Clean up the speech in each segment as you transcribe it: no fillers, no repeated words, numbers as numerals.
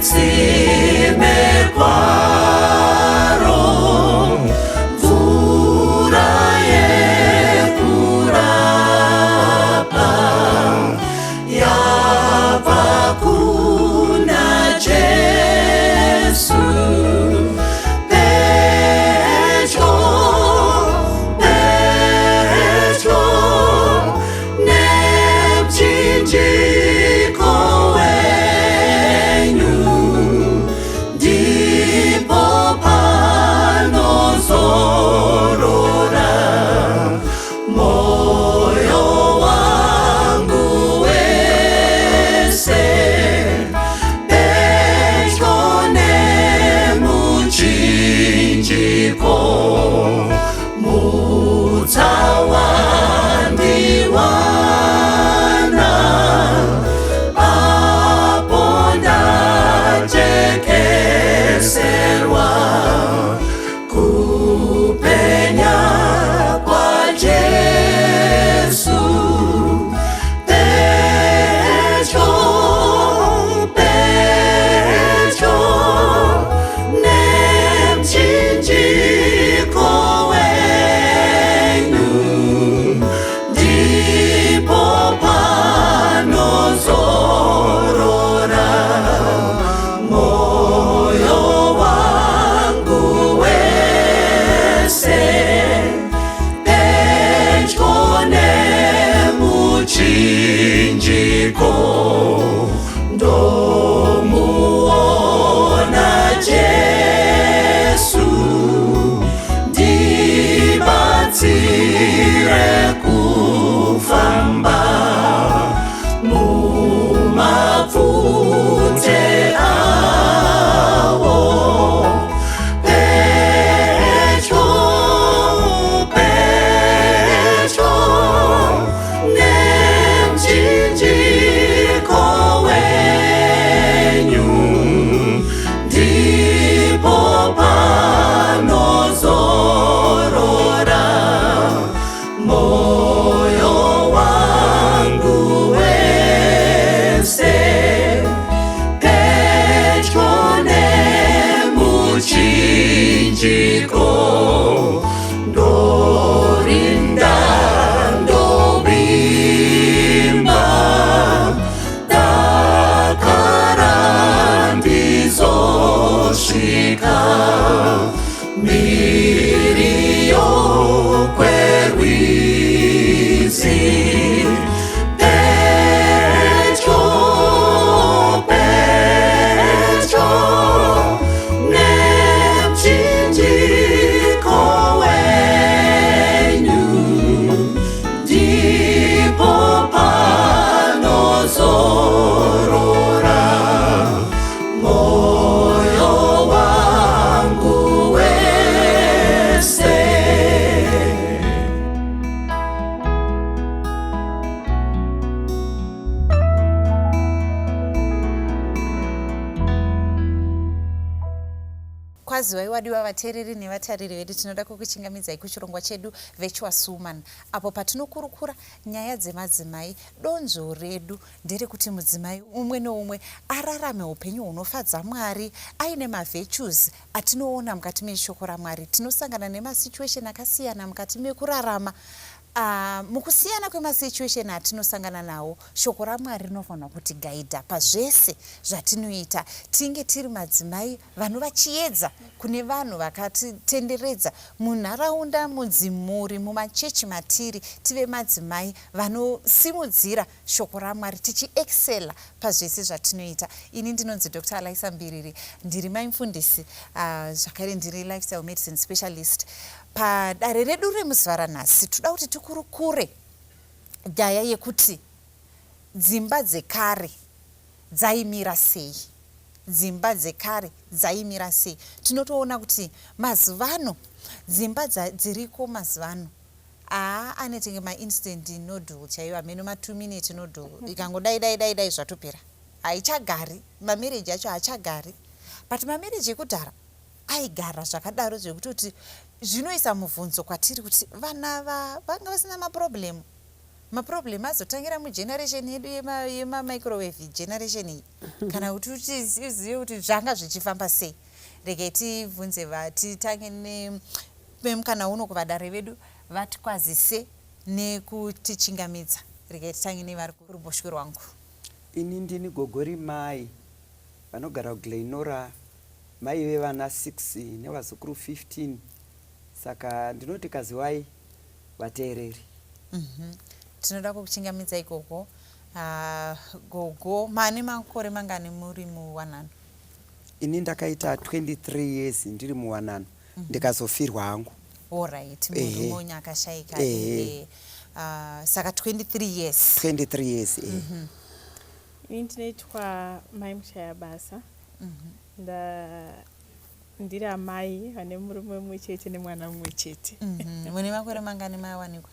Netsime kwaro, mvura yekurapa yabva kuna Jesu. Pedyo, pedyo nemuchinjiko wenyu, ndipo panozorora moyo wangu wese. Pedyo nemuchinjiko, mutsa wandiwana apo ndajekeserwa kupenya kwaJesu. Pedyo, pedyo nemuchinjiko wenyu, ndipo panozorora moyo wangu wese. Pedyo nemuchinjiko, ndomuona Jesu, ndibatsire kufamba mumapfute awo. Pedyo, pedyo nemuchinjiko wenyu, ndipo panozorora moyo wangu wese. Pedyo nemuchinjiko, ndorinda, ndovimba, dakara ndizosvika mhiri kwerwizi. Pedyo, pedyo nemuchinjiko wenyu, ndipo panozorora moyo wangu wese. Kwaziwai wadiwa vateereri nevatariri vedu. Tinoda kukuchingamidzai kuchirongwa chedu Virtuous Woman, apo patinokurukura nyaya dzemadzimai. Donzvo redu nderekuti mudzimai umwe neumwe ararame upenyu hunofadza Mwari, aine mavirtues atinoona mukati meshoko raMwari. Tinosangana nemasituation akasiyana mukati mekurarama. Mukusiyana kwemasituation atinosangana nawo, shoko raMwari rinofanira kutigaidha pazvese zvatinoita, tinge tiri madzimai vanova chiedza kune vanhu vakatitenderedza munharaunda, mudzimhuri, mumachechi matiri. Tive madzimai vanosimudzira shoko raMwari, tichiexcela pazvese zvatinoita. Ini ndinonzi Dr Alisa Mbiriri, ndiri mai mufundisi, zvakare ndiri lifestyle medicine specialist. Padare redu remuzuva ranhasi, toda kuti tikurukure nyaya yekuti dzimba dzekare dzaimira sei. Dzimba dzekare dzaimira sei? Tinotoona kuti mazuva ano dzimba dziriko mazuva ano aa anetenge mainstant noodle chaiwo, hameno, ma2 minute noodle, ikangodai dai dai dai zvatopera, haichagari. Mamarriage acho haachagari, but mamarriage ekudhara aigara zvakadaro, zvekutoti zvinoisa mubvunzo kwatiri kuti vana vanga vasina maproblem. Maproblem azotangira mugeneration yedu yemamicrowave generation iyi, kana kuti uzive kuti zvanga zvichifamba sei. Regai tibvunze, titange nemukana uno kuvadare vedu vatikwazise nekutichingamidza. Regai titange nevari kuruboshwe rwangu. Ini ndini Gogori Mai vanogara kuGlenora, mai vevana 6 nevazukuru 15. Saka ndinoti kaziwai, vateereri. Tinoda kukuchingamidza ikoko. Gogo, mane makore mangani muri muwanano? Ini ndakaita 23 years ndiri muwanano, ndikazofirwa hangu. Alright, murume wenyu akashaika? Ehe. Saka 23 years. 23 years, eh. Ini ndinoitwa Mai Mushaya Basa. Ndiri amai vane murume mumwe chete nemwana mumwe chete. Mune makore mangani mawanikwa?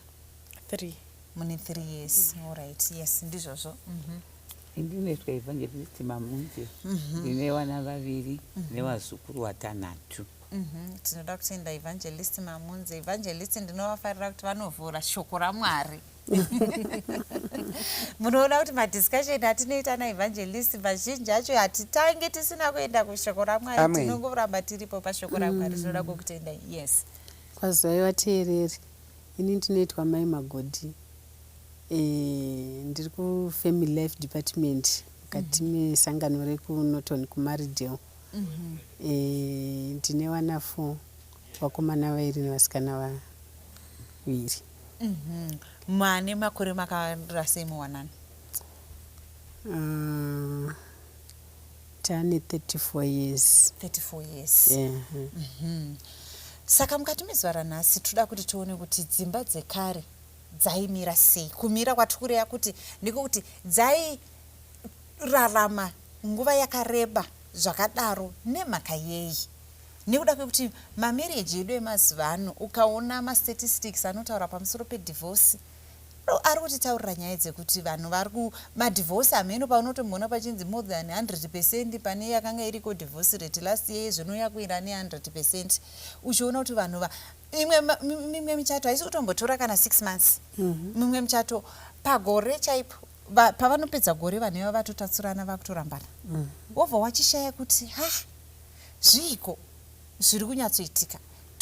3. Mune 3 years, alright. Yes, ndizvozvo. Ndinoitwa Evangelist Mamunze. Ndine vana vaviri nevazukuru vatanhatu. Tinoda kutenda Evangelist Mamunze. Evangelist ndinovafarira kuti vanovhura shoko raMwari. Munoona kuti madiscussion atinoita naEvangelist mazhinji acho hatitange tisina kuenda kushoko raMwari. Amen. Tinongoramba tiripo pashoko raMwari. Tinoda kukutenda, yes. Kwazivai, vateereri. Ini ndinoitwa Mai Magodhi. Ndiri kufamily life department mukati mesangano rekuNorton, kuMaridale. Ndine vana 4, vakomana vairi nevasikana vaviri. Mane makore makarara sei muwanano? Tane 34 years. 34 years. Yeah. Saka mukati mezuva ranhasi toda kuti tione kuti dzimba dzekare dzaimira sei. Kumira kwatiri kureva kuti ndekuti dzairarama nguva yakareba zvakadaro nemhaka yei? Nekuda kwekuti mamarriage edu emazuva ano, ukaona mastatistics anotaura pamusoro pedivorce, ari kutitaurira nyaya dzekuti vanhu vari kumadivorce. Hameno paunotomboona pachinzi more than 100%. Pane yakanga iriko divorce rate last year, zvino yakuira ne100%, uchiona kuti vanhu imwe mimwe michato haisi kutombotora kana 6 months. Mimwe michato pagore chaipo, pavanopedza gore vanhu ivava vatotatsurana, vakutorambana. Wobva wachishaya kuti ha, zviiko zviri kunyatsoitika?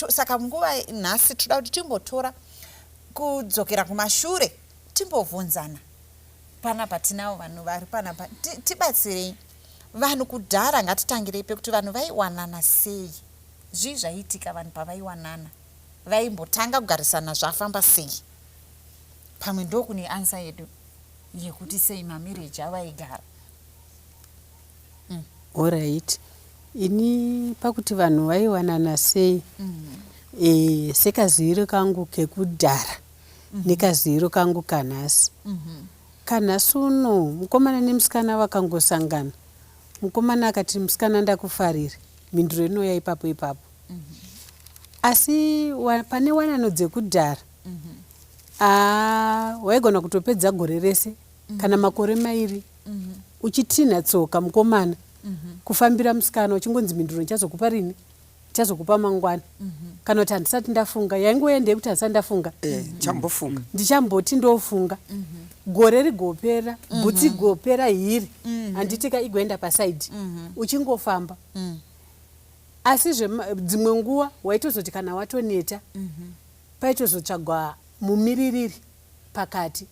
Saka nguva nhasi toda kuti timbotora kudzokera kumashure, timbobvunzana panapa. Tinavo vanhu vari panapa. Tibatsirei. Vanhu kudhara, ngatitangirei pekuti vanhu vaiwanana sei? Zvii zvaiitika vanhu pavaiwanana? Vaimbotanga kugarisana zvafamba sei? Pamwe ndokune answer yedu yekuti sei mamarriage avaigara. Alright, ini pakuti vanhu vaiwanana sei, sekaziviro kangu kekudhara nekaziviro kangu kanhasi, kanhasi uno mukomana nemusikana vakangosangana, mukomana akati, "Musikana, ndakufarira," mhinduro inouya ipapo ipapo. Asi pane wanano dzekudhara, aa, waigona kutopedza gore rese kana makore 2 uchitinha tsoka mukomana kufambira musikana, uchingonzi, "Mhinduro ndichazokupa rini? Ndichazokupa mangwana," kana kuti, "Handisati ndafunga." Yaingoya ndeyekuti, "Handisati ndafunga." Eh, chambofunga. Ndichamboti ndofunga. Gore rigopera, bhutsi gopera, hiri handitika igoenda paside, uchingofamba. Asi dzimwe nguva waitozoti kana watoneta, paitozotsvagwa mumiririri pakati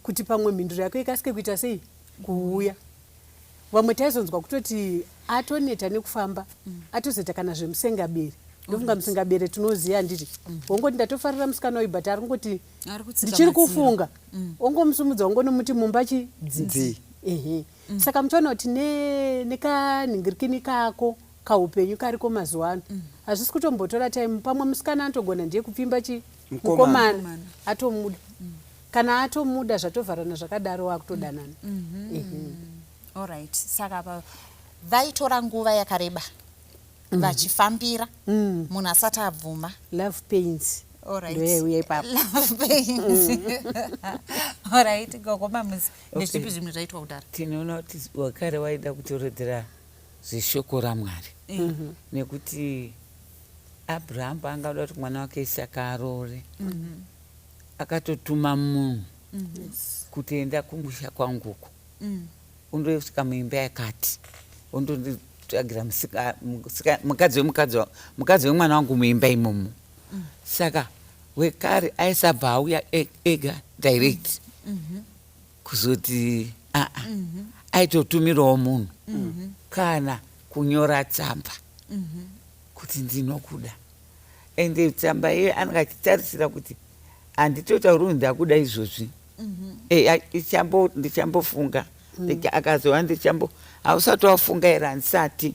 kuti pamwe mhinduro yako ikasike kuita sei, kuuya. Vamwe taizonzwa kutoti atoneta nekufamba, atozoita kana zvemusengabere. Ndofunga musengabere tinoziva, handiti? Wongoti, "Ndatofarira musikana uyu, but ari kungoti Ari kutsika ndichiri madziro." kufunga." Ongomusumudza, ongonomuti mumba chi dzi. Dzi. Ehe, saka muchiona kuti nekanhingirikini kako kaupenyu kariko mazuva ano, hazvisi kutombotora time. Pamwe musikana anotogona ndiye kupfimba chi Mukomana. mukomana atomuda. Kana atomuda, zvatovharana zvakadaro, wakutodanana. Ehe. Alright, saka vaitora nguva yakareba vachifambira munhu asati abvuma. Love pains. Alright. Ndoyaiuya ipapo. Love pains. Alright, Gogo Mamuzi, ndezvipi zvimwe zvaitwa kudhara? Tinoona kuti wakare waida kutoredzera zveshoko raMwari, nekuti Abrahamu paangada kuti mwana wake Isaka aroore, akatotuma munhu. Kuti enda kumusha kwanguko, undosvika muimba yakati, undonditsvagira mukadzi wemukadzi wemwana wangu muimba imomo. Saka wekare aisabva auya ega direct kuzoti aa, aitotumirawo munhu kana kunyora tsamba kuti ndinokuda. Ende tsamba iye anenge achitarisira kuti handitotauri kuti ndakuda izvozvi. Ndichambofunga. Akazova ndichambo, hausati wafunga here? Handisati.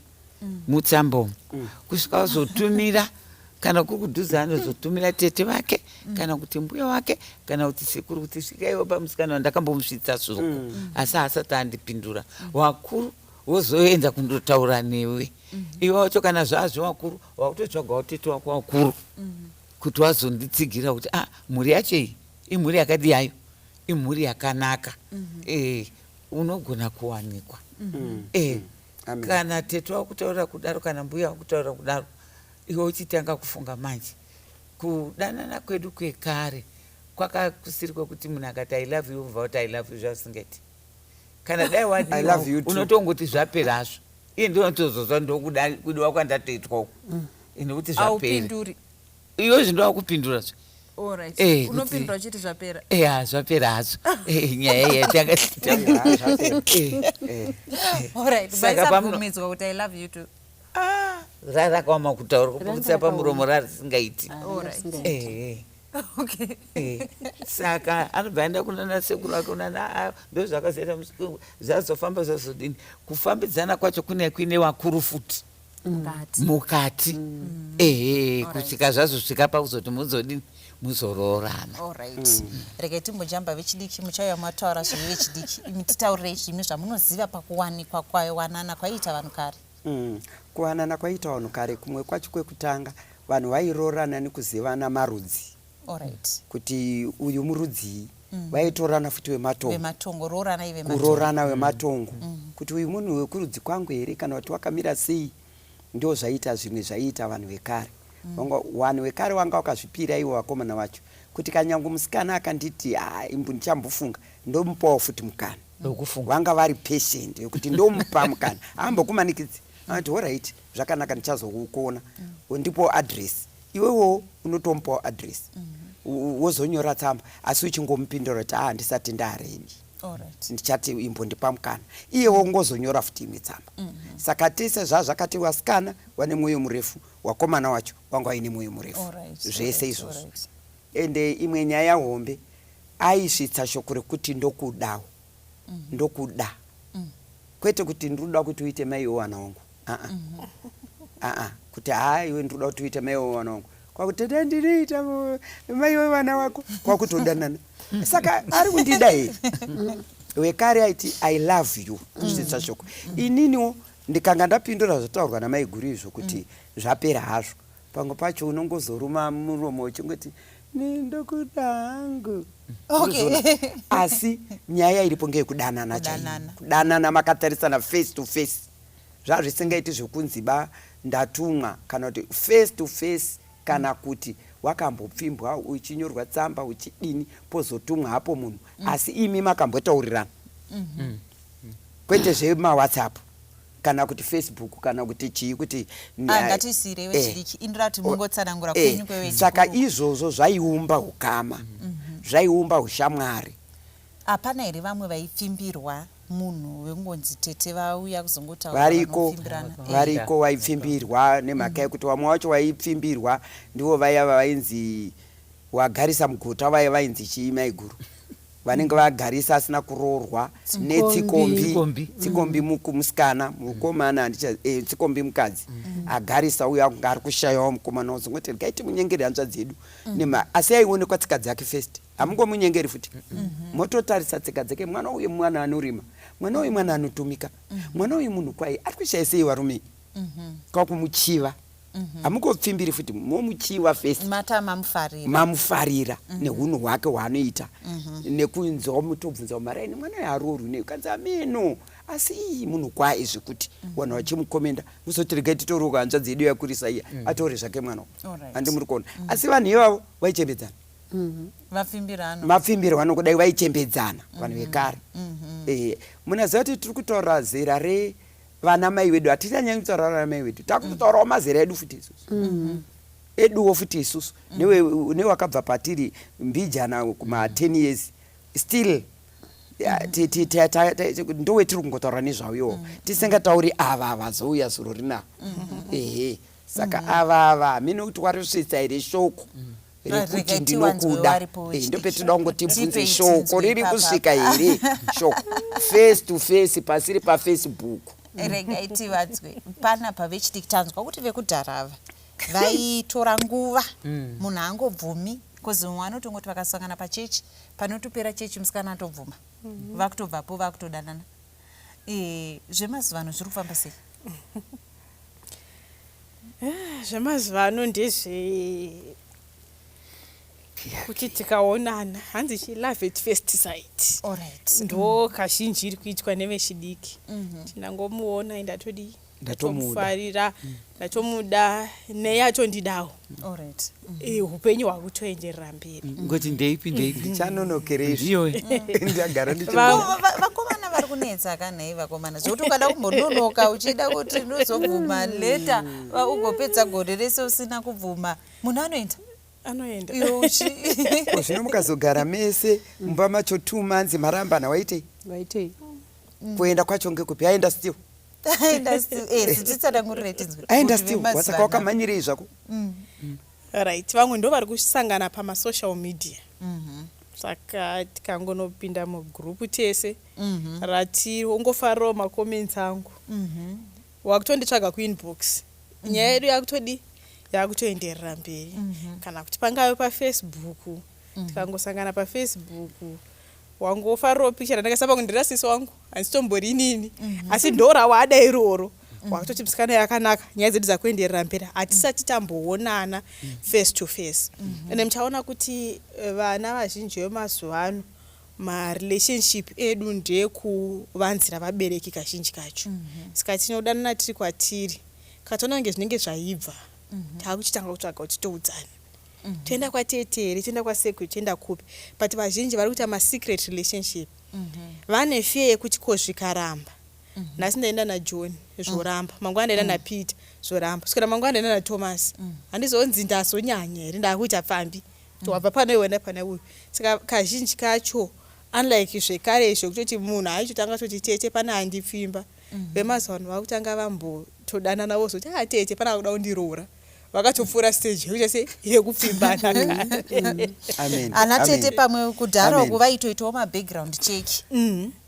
Mutsamba umu kusvika wazotumira, kana kuri kudhuze anozotumira tete vake kana kuti mbuya wake kana kuti sekuru kuti svikaiwo pamusikana wandakambomusvitsa soko, asi haasati andipindura. Wakuru wozoenda kundotaura newe. Iwe wacho kana zvazvo wakuru wakutotsvagawo tete wako wakuru kuti wazonditsigira kuti ah, mhuri yacho iyi imhuri yakadi yayo, imhuri yakanaka, unogona kuwanikwa. Amen. Kana tete wakutaura kudaro kana mbuya wakutaura kudaro, iwe uchitanga kufunga. Manje kudanana kwedu kwekare kwakakusiri kwekuti munhu akati "I love you" ubva kuti "I love you". Zvasingati kana dai I love you too. Unotongoti zvaperazvo, iye ndinotozozwa ndokuda kudiwa kwandatoitwa uku nekuti zvapera. Aupinduri? Iwe zvindowakupindura zve. Alright. Kuti Unopindura uchiti zvapera? Eya, zvapera hazvo. Nyaya iya tanga Yeah, zvapera. Alright. Saka Vaisabvumidzwa kuti "I love you too"? Ah, rarakaoma kutaura, kuputsa Ranga pamuromo rarisingaiti. Alright. Okay. Saka anobva aenda kunana sekuru ake, kunana ndo zvakazoita zvazofamba, zvazodini, kufambidzana kwacho kune kuine vakuru futi Mukati. Mukati, ehe. Kusvika zvazosvika pakuzoti muzodini, muzoroorana. Alright, regai timbojamba vechidiki. Muchauya mataura zvevi vechidiki. Imi titaurirei zvimwe zvamunoziva pakuwanikwa kwawanana kwaiita vanhu kare. Kuwanana kwaiita vanhu kare, kumwe kwacho kwekutanga vanhu vairoorana nekuzivana marudzi, kuti uyu murudzii. Vaitorana futi wematongo. Vematongo, rooranai vematongo. Kuroorana wematongo, kuti uyu munhu wekurudzi kwangu here kana kuti wakamira sei. Ndo zvaiita zvimwe zvaiita vanhu vekare. Vanhu vekare vanga vakazvipira ivo vakomana vacho kuti kanyange musikana akanditi, "Ha, imbu ndichambofunga," ndomupawo futi mukana. Wekufunga. Vanga vari patient yekuti ndomupa mukana, haambokumanikidzi. Anoti, "Alright, zvakanaka, ndichazokuona, ndipo address." Iwewo unotomupawo address, wozonyora tsamba, asi uchingomupindura kuti, "A, ndisati ndaready, ndichati imbondipa mukana." Iyewo ngozonyora futi imwe tsamba. Saka tese zvazvakati vasikana vane mwoyo murefu, wakomana wacho wanga waine mwoyo murefu, zvese izvozvo. Ende imwe nyaya hombe, aisvitsa shoko rekuti ndokudawo, ndokuda, kwete kuti ndinoda kuti uite mai wewana wangu. Aa aa, kuti haa, iwe ndinoda kuti uite mai wewana wangu, kwakuti dai ndinoita mai wevana wako, kwakutodanana. Saka ari kundida here? Wekare aiti, "I love you," kusvitsa shoko. Ininiwo ndikanga ndapindura zvataurwa namaiguru izvo kuti zvapera hazvo, pamwe pacho unongozoruma muromo uchingoti, "Nindokuda hangu." Unozviona? Asi nyaya iripo ngeyekudanana chaiyo. Kudanana. Kudanana makatarisana face to face. Zvazvisingaiti zvekunzi ba ndatumwa kana kuti face to face, kana kuti wakambopfimbwa uchinyorwa tsamba uchidini, pozotumwa hapo munhu, asi imi makambotaurirana, kwete zvemaWhatsApp kana kuti Facebook kana kuti chii kuti Ah, ngatisiyirei vechidiki. Indira kuti mungotsanangura kwenyu kwevechikuru. Saka izvozvo zvaiumba ukama, zvaiumba ushamwari. Hapana here vamwe vaipfimbirwa, munhu wekungonzi tete vauya kuzongotaura, Variko. vanopfimbirana? Variko vaipfimbirwa, nemhaka yekuti vamwe vacho vaipfimbirwa ndivo vaya vainzi wagarisa mugota, vaya vainzi chii maiguru, vanenge vagarisa asina kuroorwa netsikombi. Tsikombi. Tsikombi musikana, mukomana handicha, tsikombi mukadzi agarisa uyo anga ari kushayawo mukomana, wozongoti regai timunyengere hanzvadzi yedu. Asi aionekwa tsika dzake first. Hamungomunyengeri futi, mototarisa tsika dzake. Mwana uyu mwana anorima, mwana uyu mwana anotumika, mwana uyu munhu kwai ari kushaya sei varume, kwakumuchiva. Hamungopfimbiri futi, momuchiva first. Mata mamufarira. Mamufarira neunhu hwake hwaanoita, nekunzwa mutobvunza maraini, mwana uyu haroorwi nei? Kanzi ameno, asi iyi munhu kwaye zvekuti vanhu vachimukomenda, muzoti regai titoruka hanzvadzi yedu yakurisa iya atore zvake mwana. Handi muri kuona? Asi vanhu ivavo vaichembedzana. Mapfimbirano. Mapfimbirwano kudai vaichembedzana vanhu vekare. Munoziva kuti tiri kutaura zera revana mai vedu, hatichanyanyi kutaura vana mai vedu, takutotaurawo mazera edu futi isusu, eduwo futi isusu, newakabva patiri mbijana kuma 10 years still ya, ndowetiri kungotaura nezvavo iwowo, tisingatauri ava vazouya zuro rinavo. Ehe, saka ava hamene kuti warisvitsa here shoko rekuti Regai tiwanzwe ndinokuda. varipo vechidiki. Ndopetinoda kungoti bvunze Tipei shoko tinzwe riri ipapa. kusvika here shoko face to face pasiri paFacebook? Regai tivanzwe panapa vechidiki. Tanzwa kuti vekudhara ava vaitora nguva, munhu angobvumi because mumwe anotongoti vakasangana pachechi, panotopera chechi musikana atobvuma, vakutobvapo vakutodanana. Zvemazuva ano zviri kufamba sei? Zvemazuva ano ndezve kuti tikaonana, hanzi chi love at first sight. Ndo kazhinji iri kuitwa nevechidiki. Tinangomuona, ndatodii? Ndatomuda. Ndatomufarira, ndatomuda, neye atondidawo. Upenyu hwakutoenderera mberi. Ngoti ndeipi, ndeipi? Ndichanonokerei? Ndiyo. Ndagara ndichi Vakomana vari kunetsa kanhai, vakomana, zvokuti ukada kumbononoka uchida kuti ndozobvuma later, ugopedza gore rese usina kubvuma, munhu anoenda. Anoenda. Iwe uchi Ko zvino mukazogara mese mumba macho 2 months marambana, waitei? Vaitei? Kuenda kwacho ngekupi? Aenda still. Aenda still. Titsanangurire tinzwe. Aenda Kuti still. vemazuva Wasaka wakamhanyirei zvako? Right, vamwe ndo vari kusangana pamasocial media. Saka tikangonopinda mugrupu tese rati ungofarirawo macomments angu, wakutonditsvaga kuinbox, nyaya yedu yakutodi yakutoenderera mberi. Kana kuti pangave paFacebook, tikangosangana paFacebook, wangofarirawo picture randakaisa pangu, ndirasisi wangu, handisitombori inini, asi ndo rawada iroro, wakutoti musikana yakanaka, nyaya dzedu dzakuenderera mberi, hatisati tamboonana face to face. Ende muchaona kuti vana vazhinji vemazuva ano, marelationship edu ndekuvanzira vabereki kazhinji kacho. Saka tinodanana tiri kwatiri, katoona kunge zvinenge zvaibva, taakuchitanga kutsvaga kuti toudzana, toenda kwatete here, toenda kwasekuru, toenda kupi. But vazhinji vari kuita masecret relationship, vane fear yekuti ko zvikaramba, nhasi ndaenda naJohn zvoramba, mangwana ndaenda naPeter zvoramba, kusvikira mangwana ndaenda naThomas, handizonzi ndazonyanya here, ndaakuita pfambi, kuti wabva pane uyu waenda pane uyu. Saka kazhinji kacho, unlike zvekare zvekutoti munhu aichotanga toti tete pane andipfimba, vemazuva ano vakutanga vambotodanana, vozoti a tete pana kuda kundiroora, vakatopfuura stage yekuita se yekupfimbana kare. Amen. Ana tete Amen. pamwe kudhara Amen. uku vaitoitawo mabackground check,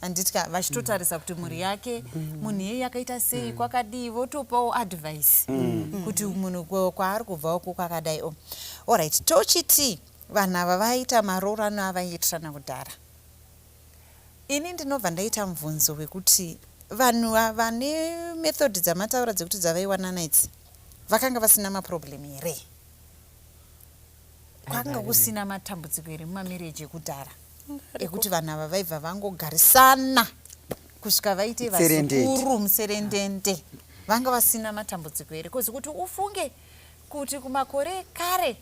handiti ka? Vachitotarisa kuti mhuri yake, munhu iyeye akaita sei, kwakadii, votopawo advice kuti munhu kwaari kubva uku kwakadai. O alright, tochiti vanhu ava vaita maroorano avaiitirana kudhara. Ini ndinobva ndaita mubvunzo wekuti vanhu ava vane method dzamataura dzekuti dzavaiwanana idzi, vakanga vasina maproblem here? Kwakanga kusina matambudziko here mumamarriage ekudhara, ekuti vanhu ava vaibva vangogarisana kusvika vaite Muserendende. vazukuru muserendende? Vanga vasina matambudziko here? Because kuti ufunge kuti kumakore ekare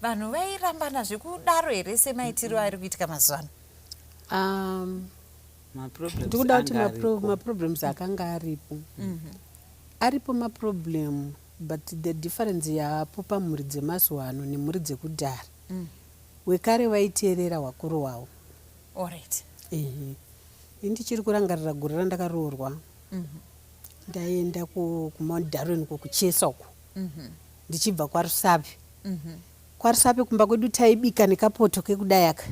vanhu vairambana zvekudaro here semaitiro ari kuitika mazuva ano? Maproblems Ndikuda kuti anga ariko. maproblems akanga aripo, aripo maproblem, but the difference yaapo pamhuri dzemazuva ano nemhuri dzekudhara, wekare vaiteerera wakuru wavo. Ehe, ini ndichiri kurangarira gore randakaroorwa, ndaenda kuMount Darwin uko kuchesa uko, ndichibva kwaRusape. KwaRusape kumba kwedu taibika nekapoto kekudai aka,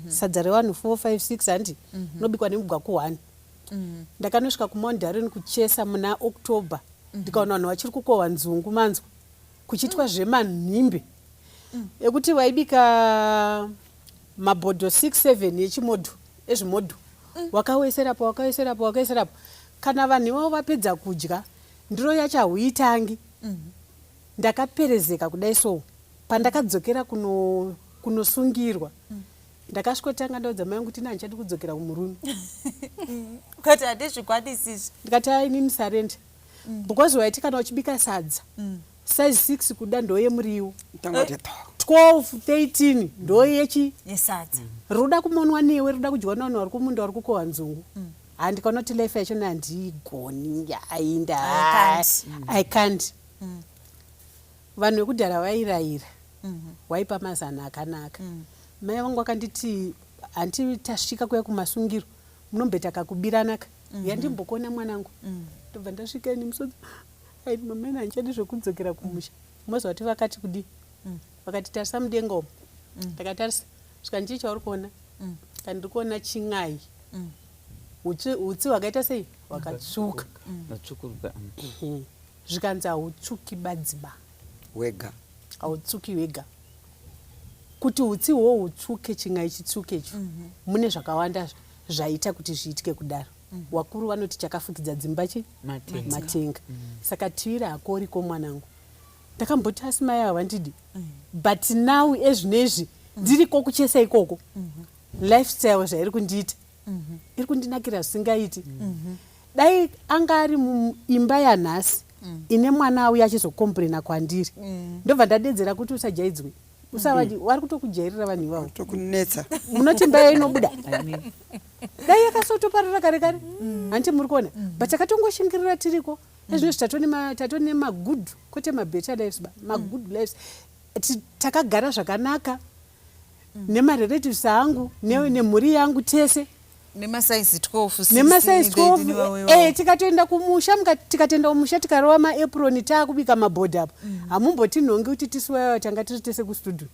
sadza revanhu 4, 5, 6, handi unobikwa nemugwaku 1. Ndakanosvika kuMount Darwin kuchesa muna October, ndikaona vanhu vachiri kukohwa nzungu, manzwa kuchiitwa zvemanhimbe ekuti vaibika mabhodho 6, 7 echimodho, ezvimodho, wakaweserapo, wakaweserapo, wakaweserapo. Kana vanhu ivavo vapedza kudya, ndiro yacho hauitangi. Ndakaperezeka kudai. So pandakadzokera kunosungirwa, ndakasvikotanga ndaudza mai vangu kuti ina handichadi kudzokera kumurume. Kuti handizvikwanisi izvi. Ndikati ainini surrender, because waiti kana uchibika sadza size 6 kuda ndoyemuriwo. Tanga kuti tho. 12 13 ndo yechi Yesadza. Ruda kumonwa newe, ruda kudyiwa nevanhu vari kumunda vari kukohwa nzungu. Handikaona kuti life yachona handiigoni, ainda. I can't. I can't. Vanhu vekudhara vairayira, waipa mazana akanaka. Mai vangu vakanditi, "Hanti tasvika kuya kumasungiro, munombeta kakubiranaka yandimbokuona mwanangu." Ndobva ndasvika ini musodzi, "Ai mamani, handichadi zvekudzokera kumusha." Moziva kuti vakati kudii? Vakati, "Tarisa mudenga umu." Ndakatarisa, svika, "Ndii chauri kuona?" Kani, "Ndiri kuona chin'ai, utsi hwakaita sei, hwakatsvuka." Vatsvukuruka. Ehe. Zvikanzi, "Hautsvuki badziba Wega. Hautsvuki wega. Kuti utsi hwo hutsvuke, chin'ai chitsvukecho, mune zvakawanda zvaita kuti zviitike kudaro. Wakuru vanoti chakafukidza dzimba chi Matenga. Matenga. Saka tivira hakoriko mwanangu." Ndakamboti, "Asi mai havandidi." But now ezvinezvi ndiriko kuchesa ikoko, lifestyle zvairi kundiita iri kundinakira zvisingaiti. Dai anga ari muimba yanhasi ine mwana auya achizocomplaina kwandiri, ndobva ndadedzera kuti, "Usajaidzwe, usavadi, vari kutokujairira vanhu ivavo." Tokunetsa. Munoti imba yayo inobuda? Dai yakasotoparara kare kare, handiti muri kuona? But takatongoshingirira tiriko. Ezvinezvi tatone magood, kwete mabetter lives ba, magood lives. Takagara zvakanaka nemarelatives angu nemhuri yangu tese. Nemasaizi 12. Nemasaizi 12, tikatoenda kumusha, tikatoenda kumusha, tikarova maapron, taakubika mabhodha apo. Hamumbotinhongi kuti tisu vaiva tanga tiri tese kustudio,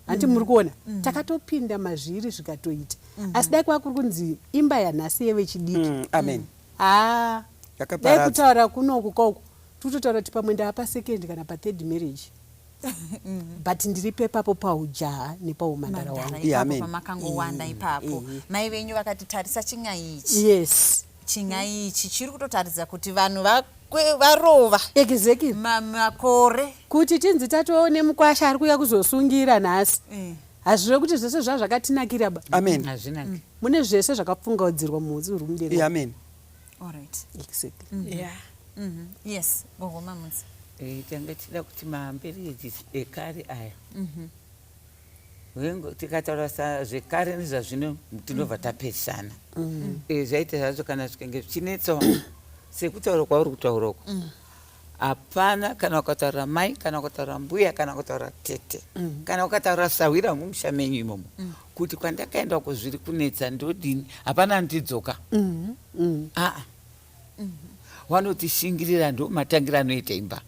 handiti muri kuona? Takatopinda mazviri, zvikatoita. Asi dai kwakuri kunzi imba yanhasi yevechidiki, Amen. Haa, dai Yakaparadza. kutaura kunoku kauku tikutotaura kuti pamwe ndaa pasecond kana pathird marriage, but ndiri pepapo paujaha nepaumhandara wangu. Yeah, Ipapo amen. pamakangowanda ipapo, mai venyu vakati, "Tarisa chin'ai ichi." Chin'ai ichi chiri kutotaridza kuti vanhu varova makore. Kuti tinzi tatoone mukwasha ari kuuya kuzosungira nhasi, hazvireve kuti zvese zvaa zvakatinakira ba. Amen. Hazvinaki. Mune zvese zvakapfungaudzirwa muutsi huri mudenga. Yeah, amen. Alright. Exactly. Yes, gogo Mamudzi. Tanga tichida kuti mamarriages ekare aya, tikataura zvekare nezvazvino, tinobva tapesana. Zvaita zvazvo kana zvikange zvichinetsawo sekutaura kwauri kutaura uko, hapana kana ukataura mai, kana ukataura mbuya, kana ukataura tete, kana ukataura sahwira mumusha menyu imomo kuti kwandakaenda uko zviri kunetsa, ndodini, hapana anotidzoka. Aa, vanoti shingirira, ndo matangira anoita imba.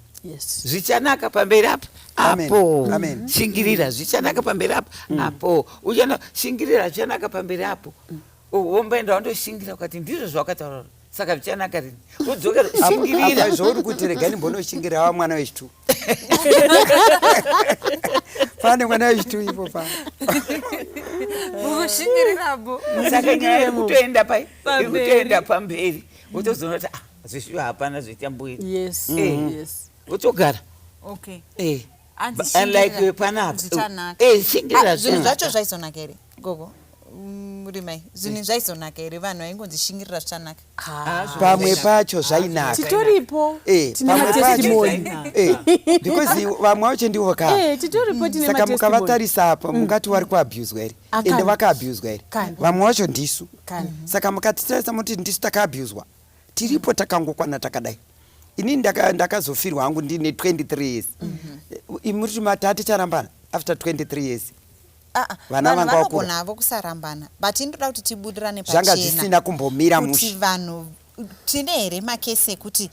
Zvichanaka pamberi apa. Amen. Apo Amen. shingirira, zvichanaka pamberi apa. Apo uchana shingirira, zvichanaka pamberi apo. Womboenda wandoshingira, ukati ndizvo zvawakataura, saka zvichanaka rini? Udzokera, shingirira. Apa zvauri kuti regai ndimbonoshingira wa mwana wechitu, pane mwana wechitu ipo pa. Mukushingirirapo. Saka nyaya iri kutoenda pai? Iri Pamberi. Kutoenda pamberi, wotozoona kuti, ah, zvishuwa hapana zvichamboita. Wotogara. Anzi Unlike shingirira, panapa. zvichanaka. Shingirira. Ah, zvinhu Zvinhu zvacho zvaizonaka here, gogo? Rimai, zvinhu zvaizonaka here vanhu vaingonzi shingirira zvichanaka? Pamwe pacho zvainaka. Titoripo, tine Pamwe pacho matestimony. Because vamwe vacho ndivo ka. Titoripo, tine Saka matestimony. mukavatarisa apa, mungati vari kuabhuzwa here? Akana. Ende vakaabhuzwa here? Kana. Vamwe vacho ndisu. Kana. Saka mukatitarisa muti ndisu takaabhuzwa, tiripo takangokwana takadai. Inini ndakazofirwa hangu ndine 23 years. Imuti matati charambana after 23 years? Ah, ah, Vana vanhu vanga vakura. vanogona havo kusarambana, but inoda kuti tibudirane Zvanga pachena zvisina kumbomira kuti mushe. vanhu tine here makesi ekuti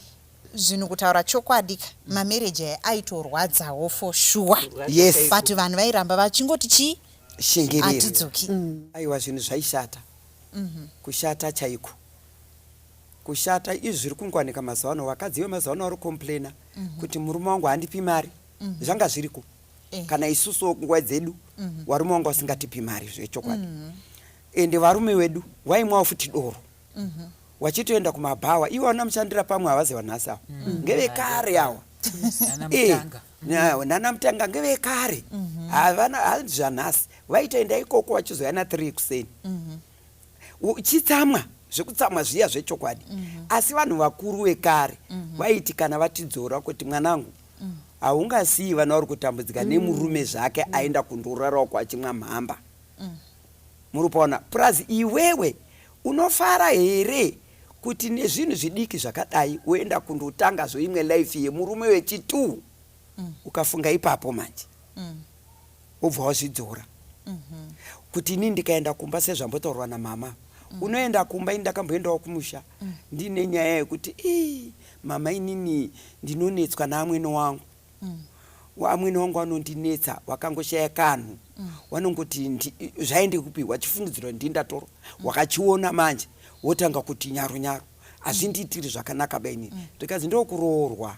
zvinhu, kutaura chokwadi ka, mamarriage aya aitorwadzawo for sure, but vanhu vairamba vachingoti chii? Shingirira. Hatidzoki. Aiwa, zvinhu zvaishata, kushata chaiko, kushata. Izvi zviri kungowanika mazuva ano, vakadzi vemazuva ano vari kucomplaina kuti murume wangu handipi mari. Zvanga zviriko kana isusuwo nguva dzedu, varume vangu vasingatipi mari zvechokwadi. Ende varume vedu vaimwawo futi doro, wachitoenda kumabhawa. Ivo vanamushandira pamwe havazi vanhasi ava, ngevekare awa. Nana Mutanga. Nana Mutanga ngevekare, havana hanzi zvanhasi. Vaitoenda ikoko vachizoya na3 kuseni, uchitsamwa zvekutsamwa zviya zvechokwadi. Asi vanhu vakuru vekare vaiti kana vatidzora kuti, "Mwanangu, Haungasiyi vana vari kutambudzika nemurume zvake aenda kundorarawo kwachimwa mhamba. Muri kupaona? Plus iwewe unofara here kuti nezvinhu zvidiki zvakadai woenda kundotanga zvoimwe life yemurume wechituu? Ukafunga ipapo manje wobva wazvidzora kuti ini ndikaenda kumba sezvambotaurwa namama, unoenda kumba. Ini ndakamboendawo kumusha ndine nyaya yekuti, ii, mama, inini ndinonetswa naamwene wangu. Amwene wangu anondinetsa, wakangoshaya kanhu wanongoti zvaende kupi, wachifungidzirwa ndini ndatorwa. Wakachiona manje wotanga kuti nyaro nyaro, hazvindiitiri zvakanaka bainini. Ndikazi ndokuroorwa,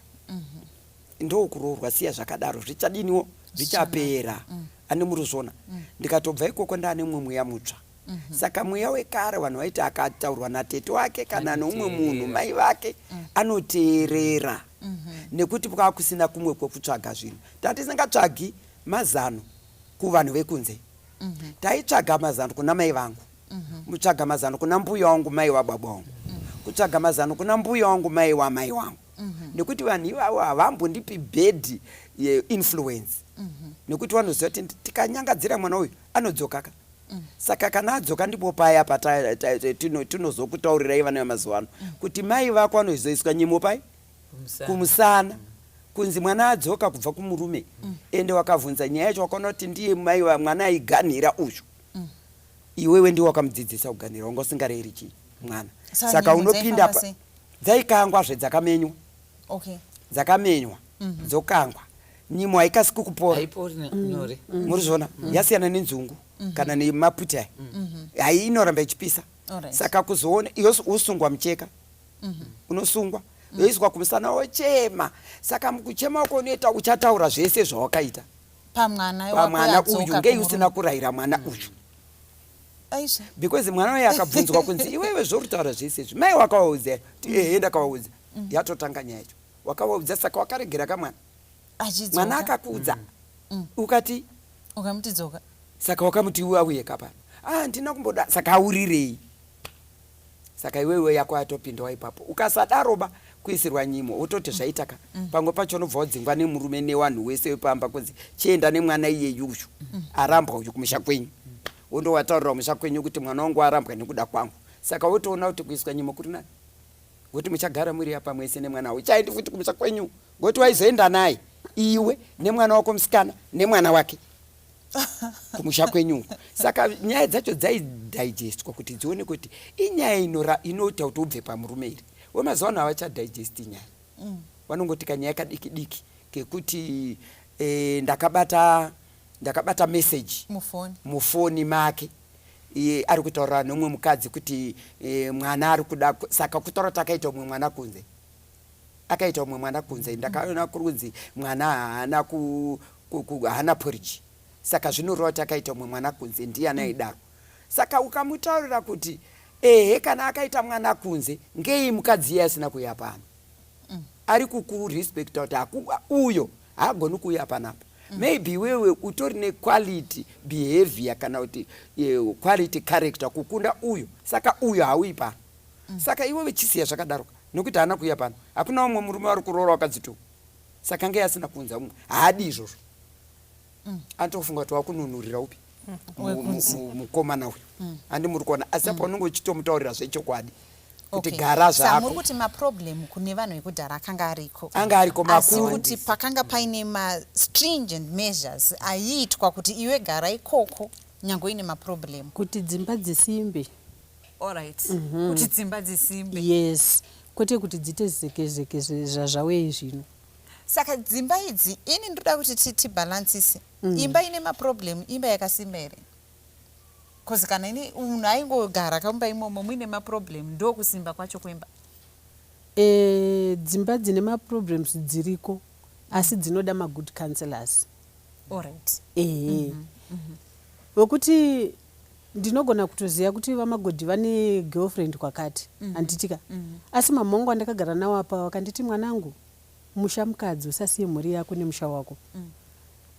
ndokuroorwa, siya zvakadaro, zvichadiniwo, zvichapera. Ane muri kuzviona, ndikatobva ikoko ndaane mumwe mweya mutsva. Saka mweya wekare vanhu vaiti akataurwa natete wake kana neumwe munhu, mai vake, anoteerera nekuti kwava kusina kumwe kwekutsvaga zvinhu. Tatisingatsvagi mazano kuvanhu vekunze, taitsvaga mazano kuna mai vangu, kutsvaga mazano kuna mbuya wangu, mai wababa wangu, kutsvaga mazano kuna mbuya wangu, mai wamai wangu, nekuti vanhu ivavo havambondipi bad influence, nekuti vanoziva kuti tikanyangadzira mwana uyu anodzoka ka. Saka kana adzoka ndipo paya patinozokutaurirai vana vemazuva ano kuti mai vako anozoiswa nyimo pai? Kumusana, kunzi mwana adzoka kubva kumurume. Ende wakavhunza nyaya yacho, wakaona kuti ndiye mai mwana aiganhira uyu. Iwewe ndiwe wakamudzidzisa kuganhira, wanga usingareri chii mwana. Saka unopinda dzaikangwazve, dzakamenywa, dzakamenywa, dzokangwa. Nyimo haikasiki kupora. Muri zviona, yasiyana nenzungu kana nemaputi aya, hai, inoramba ichipisa. Saka kuzoona iyo usungwa mucheka, unosungwa yoiswa kumusana, wochema. Saka mukuchema uko unoita uchataura zvese zvawakaita pamwana uyu. Ngei usina kurayira mwana uyu? Because mwana uyu akabvunzwa kunzi, "Iwewe zvori kutaura zvese izvi, mai wakavaudza?" "Ehe, ndakavaudza." Yatotanga nyaya yacho. Wakavaudza, saka wakaregera kamwana, mwana akakuudza, ukati Ukamuti dzoka. Saka wakamuti iwe auye kapano? Ah, ndina kumboda. Saka aurirei? Saka iwewe yako yatopindawo ipapo. Ukasadaroba kuisirwa nyimo, wototi zvaitaka. Pamwe pacho unobva wadzingwa nemurume newanhu wese wepamba, kunzi chienda nemwana iyeyu uyu arambwa uyu kumusha kwenyu. Wondowataurira kumusha kwenyu kuti mwana wangu arambwa nekuda kwangu. Saka wotoona kuti kuiswa nyimo kuri nani, ngokuti muchagara muri apa mwese nemwana. Uchaendi futi kumusha kwenyu, ngokuti waizoenda naye iwe nemwana wako musikana nemwana wake kumusha kwenyu uko. Saka nyaya dzacho dzaidigestwa kuti dzione kuti inyaya inoita kuti ubve pamurume iri. Wemazuva ano havachadigesti nyaya, vanongoti kanyaya kadiki diki kekuti ndakabata message mufoni, mufoni make iye ari kutaurira nemumwe mukadzi kuti mwana ari kuda. Saka kutaura kuti akaita umwe mwana kunze, akaita umwe mwana kunze, ndakaona kuri kunzi mwana haana haana porridge. Saka zvinoreva kuti akaita umwe mwana kunze, ndiani aidaro? Saka ukamutaurira kuti ehe, kana akaita mwana kunze, ngei mukadzi iye asina kuuya pano? Ari kukurespecta kuti uyo haagoni kuuya panapa. Maybe iwewe utori nequality behavior kana kuti quality character kukunda uyo, saka uyo hauyi pano. Saka iwewe chisiya zvakadaro, nekuti haana kuuya pano. Hakuna umwe murume vari kuroora wakadzi tu, saka ngei asina kuunza umwe? Haadi izvozvo. Anotofunga kuti wakununurira upi, mukomana uyu. Handi muri kuona? Asi apa unenge uchitomutaurira zvechokwadi kuti gara Sa muri zvako. Kuti maproblem kune vanhu vekudhara akanga ariko. Anga ariko asi makuru. Kuti pakanga paine mastringent measures aiitwa kuti iwe gara ikoko nyange uine maproblem. Kuti dzimba dzisimbe. Alright, kuti dzimba dzisimbe. Yes, kwete kuti dziite zeke zeke zvazvauye zvino. Saka dzimba idzi, ini ndoda kuti tibhalansise. Imba ine maproblem, imba yakasimba here? Because kana ini munhu aingogara kamumba imomo muine maproblem, ndokusimba kwacho kwemba? Dzimba dzine maproblems dziriko, asi dzinoda magood counselors. Ehe, wekuti ndinogona kutoziva kuti vaMagodhi vane girlfriend kwakati, handitika? Asi mama wangu andakagara nawo apa vakanditi, "Mwanangu, musha mukadzi, usasiye mhuri yako nemusha wako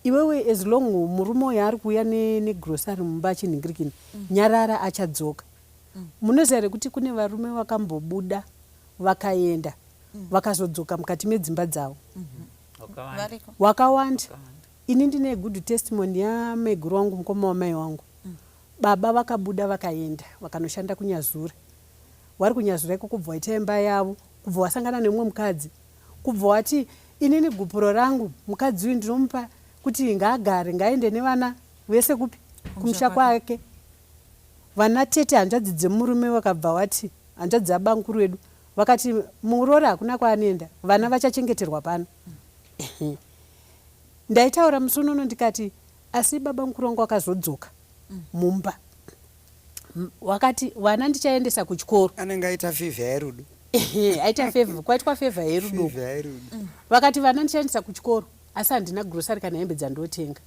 iwewe. As long murume uyo ari kuuya negrosary mumba achinhingirikini, nyarara, achadzoka." Munoziva here kuti kune varume vakambobuda vakaenda, vakazodzoka mukati medzimba dzavo? Wakawanda. Variko. Wakawanda. Ini ndine good testimony yamaiguru wangu, mukoma wamai wangu. Baba vakabuda vakaenda vakanoshanda kuNyazura. Wari kuNyazura ikoko, kubva waita imba yavo, kubva wasangana nemumwe mukadzi, kubva wati, "Inini gupuro rangu mukadzi uyu ndinomupa kuti ngaagare, ngaende nevana vese kupi? Kumusha kwake." Vana tete, hanzvadzi dzemurume, vakabva wati, hanzvadzi dzabamukuru wedu vakati, "Muroora hakuna kwaanoenda, vana vachachengeterwa pano." Ndaitaura musi unono ndikati, asi baba mukuru wangu wakazodzoka mumba, wakati, "Vana ndichaendesa kuchikoro." Anenge aita favour yerudo. Aita favour, kwaitwa favour yerudo. Favour yerudo. Vakati, "Vana ndichaendesa kuchikoro, asi handina grocery kana hembe dzandotenga."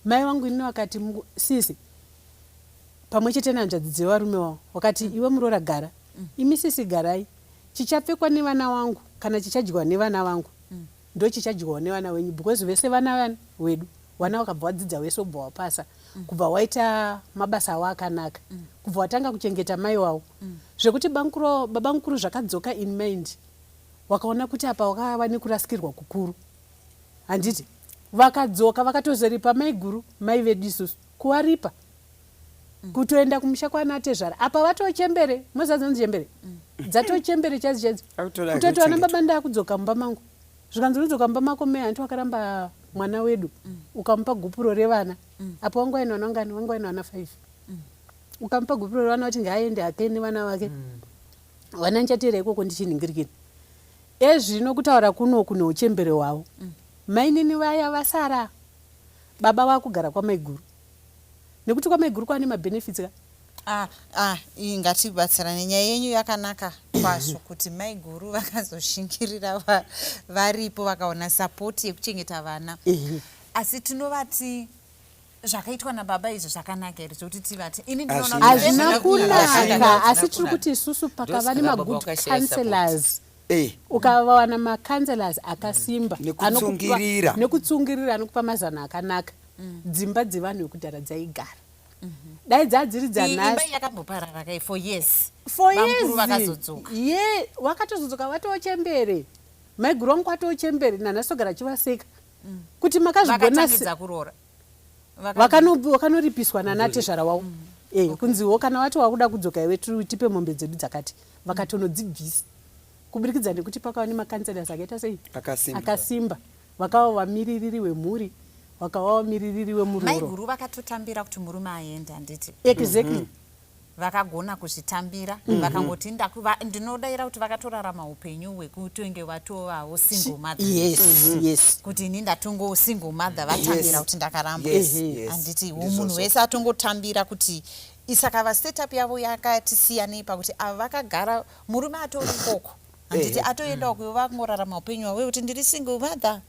Mai vangu inini vakati, "Sisi," pamwe chete nehanzvadzi dzevarume wavo, wakati, "Iwe muroora gara, imi sisi garai. Chichapfekwa nevana vangu kana chichadyiwa nevana vangu ndo chichadyiwawo nevana wenyu, because vese vana vana wedu." Vana vakabva vadzidza wese, ubva wapasa, kubva waita mabasa avo akanaka, kubva watanga kuchengeta mai wavo, zvekuti baba mukuru zvakadzoka in mind, wakaona kuti apa wakava nekurasikirwa kukuru, handiti? Vakadzoka vakatozoripa mai guru, mai vedu isusu, kuvaripa kutoenda kumusha kwana tezvara. Apa vatochembere, mozadzonzi chembere dzatochembere chaidzo chaidzo. Akutoda Kutoti vana kuchengetwa. baba, "Ndakudzoka mumba mangu." Zvikanzi, "Unodzoka mumba mako mai? Hanti wakaramba mwana wedu, ukamupa gupuro revana?" Apo wangu aine vana vangani? Wangu aine vana 5. Ukamupa gupuro revana, vati ngaaende hake nevana vake. Vana ndichateera ikoko ndichinhingirikira. Ezvino kutaura kunoku neuchembere hwavo, mainini vaya vasara, baba vakugara kwamaiguru, nekuti kwamaiguru kwane mabenefits ka. Ah, ah, iyi ngatibatsirane. Nyaya yenyu yakanaka kwazvo, kuti maiguru vakazoshingirira varipo, vakaona support yekuchengeta vana. Asi tinovati zvakaitwa nababa izvi zvakanaka here, zvokuti tivati ini ndinoona kuti Hazvina hazvina kunaka. Hazvina Asi tiri kunaka. kuti isusu pakava Ndosaka baba nemagood vakashaya support. counselors, ukavawana macounselors akasimba, Nekutsungirira. Nekutsungirira, anokupa mazano akanaka, dzimba dzevanhu vekudhara dzaigara. Dai dzadziri Iyi imba dzanhasi yakamboparara kai for years. For Bamukuru years. vakazodzoka. Ye, wakatozodzoka vatochembere. Maiguru vangu kwatochembere, nanhasi togara achivaseka kuti makazvigona. Vakatangidza kuroora. Vakanoripiswa nanatezvara wavo. Kunziwo kana wati wakuda kudzoka iwe, tipe mombe dzedu dzakati. Vakatonodzibvisa kubudikidza nekuti pakava nemacounselors akaita sei? Akasimba. Akasimba. Vakava vamiririri wemhuri, vakava vamiririri wemuroro. Maiguru vakatotambira kuti murume aende, handiti? Exactly. Vakagona kuzvitambira, vakangoti ndinodayira kuti vakatorarama upenyu hwekutonge vatovawo single mother. Kuti ini ndatongo single mother, vatambira kuti ndakaramba, handiti? Ndizvozvo. Munhu wese atongotambira kuti saka vasetup yavo yakati siyanei pakuti ava vakagara, murume atori ikoko, handiti? Atoendawo kuivo, vakungorarama upenyu hwavo kuti ndiri single mother,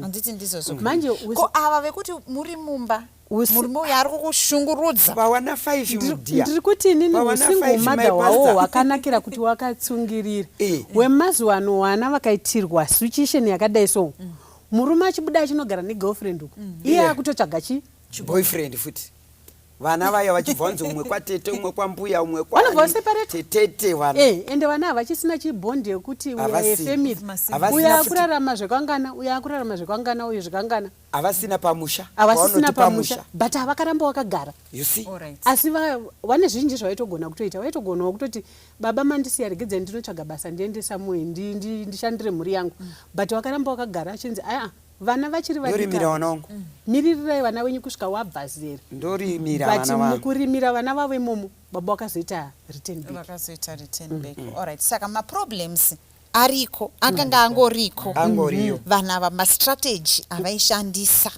handiti ndizvozvo? Manje Ko ava vekuti muri mumba, murume uyu ari kukushungurudza? Vawana 5 mudhiya. Ndiri kuti inini Vawana usingle five, mother my hwawo pastor. hwakanakira kuti wakatsungirira. Wemazuva ano, wana vakaitirwa situation yakadai so, murume achibuda achinogara negirlfriend uku, iye akutotsvaga chi Boyfriend futi. Vana vaya vachibva vanzi umwe kwatete, umwe kwambuya, umwe Vanobva kwani. vaseparate. Tetete vana. Ende vana havachisina chibond yekuti we are a Havasina. family. Havasina Uyo futi. akurarama zvekangana, uyo akurarama zvekangana, uyo zvekangana. Havasina pamusha. Havasisina Pavanoti pamusha, but havakaramba wakagara. You see. Asi vane zvizhinji zvavaitogona kutoita. Vaitogonawo kutoti, "Baba mandisiya, regedzai ndinotsvaga basa, ndiende somewhere, ndishandire mhuri yangu." But vakaramba wakagara, achinzi, "Aa, vana vachiri vadiki Ndorimira ava. vana vangu. Miririrai vana wenyu kusvika wabva zera." Ndorimira But vana vangu. mukurimira vana vavo imomo, baba wakazoita return back. Vakazoita return back, alright. Saka maproblems ariko, akanga angoriko. Angoriyo. Vanhu ava, mastrategy avaishandisa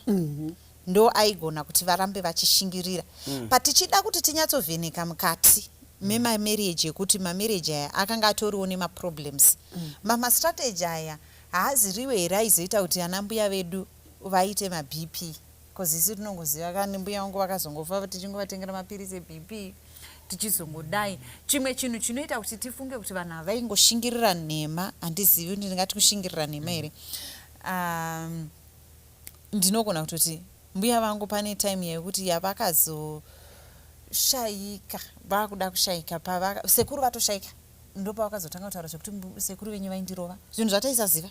ndo aigona kuti varambe vachishingirira. Patichida kuti tinyatsovheneka mukati memamarriage, ekuti mamarriage aya akanga atoriwo nemaproblems, mamastrategy aya haaziriwo here aizoita kuti ana mbuya vedu vaite maBP? Because isu tinongoziva kani mbuya vangu vakazongofa tichingovatengera mapirisi eBP, tichizongodai. Chimwe chinhu chinoita kuti tifunge kuti vanhu ava vaingoshingirira nhema, handizivi kuti ndingati kushingirira nhema here. Ndinogona kutoti mbuya vangu pane time yekuti yavakazoshayika, vakuda kushayika, sekuru vatoshayika, ndopavakazotanga kutaura zvekuti, "Sekuru venyu vaindirova," zvinhu zvataisaziva.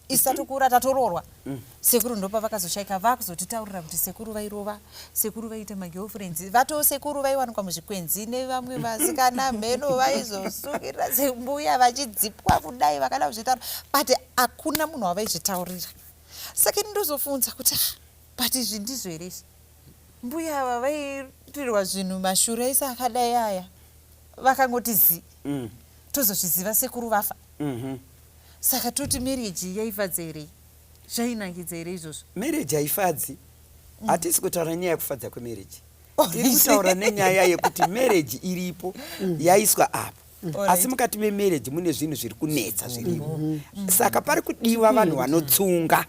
Isu tatokura, tatoroorwa, sekuru ndopa vakazoshaika. Vakuzotitaurira kuti sekuru vairova, sekuru vaiita magirlfriends, vato sekuru vaiwanikwa muzvikwenzi nevamwe vasikana, mheno vaizosungirira sembuya vachidzipwa kudai. Vakada kuzvitaura, but hakuna munhu wavaizvitaurira. Saka ini ndozofunza kuti, "Ah, but izvi ndizvo here izvi? Mbuya ava vaitirwa zvinhu mashure aisi akadai aya, vakangoti zi." Tozozviziva sekuru vafa. Saka toti marriage yaifadza here? Zvainakidza here izvozvo? Marriage haifadzi. Hatisi kutaura nyaya yekufadza kwemarriage. Tiri kutaura nenyaya yekuti marriage iripo, yaiswa apo, asi mukati memarriage mune zvinhu zviri kunetsa zvirimo. Saka pari kudiwa vanhu vanotsunga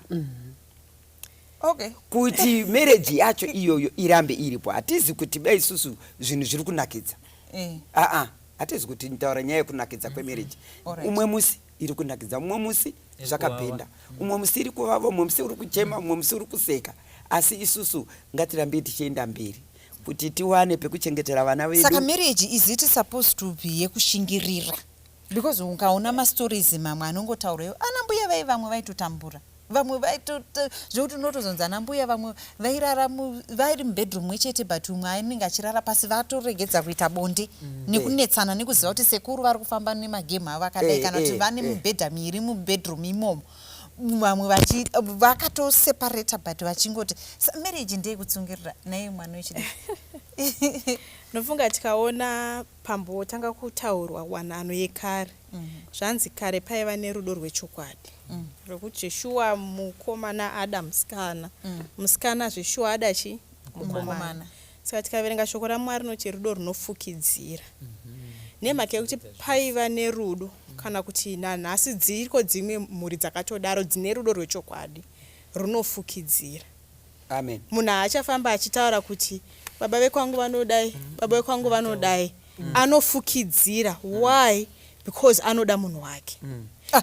kuti marriage yacho iyoyo irambe iripo. Hatizi kuti ba isusu zvinhu zviri kunakidza. Aa, hatizi kuti taura nyaya yekunakidza kwemarriage. Umwe musi iri kunakidza, umwe musi Iri zvakabhenda, umwe musi iri kuvava, umwe musi uri kuchema, umwe musi uri kuseka. Asi isusu ngatirambei tichienda mberi kuti tiwane pekuchengetera vana vedu. Saka marriage, is it supposed to be yekushingirira? Because ukaona mastories mamwe anongotaurayo, ana mbuya vai, vamwe vaitotambura, vamwe vaito zvekuti unotozonzi ana mbuya vamwe vairara vari mubedroom mwe chete, but umwe anenge achirara pasi, vatoregedza kuita bonde nekunetsana nekuziva kuti sekuru vari kufamba nemagemu avo akadai, kana kuti vane mibhedha miri mubedroom imomo, vamwe vakatoseparata, but vachingoti marriage ndeyekutsungirira. Naye mwana wechidiki? Ndofunga tikaona pambotanga kutaurwa wanano yekare, zvanzi kare paiva nerudo rwechokwadi, rwekuti zveshuwa mukomana ada musikana, musikana zveshuwa ada chi mukomana. Mukomana. Saka tikaverenga shoko raMwari rinoti rudo runofukidzira. Nemhaka yekuti paiva nerudo, kana kuti nanhasi dziriko dzimwe mhuri dzakatodaro dzine rudo rwechokwadi runofukidzira. Amen. Munhu haachafamba achitaura kuti baba vekwangu vanodai, baba vekwangu vanodai. Anofukidzira. Why? Because anoda munhu wake.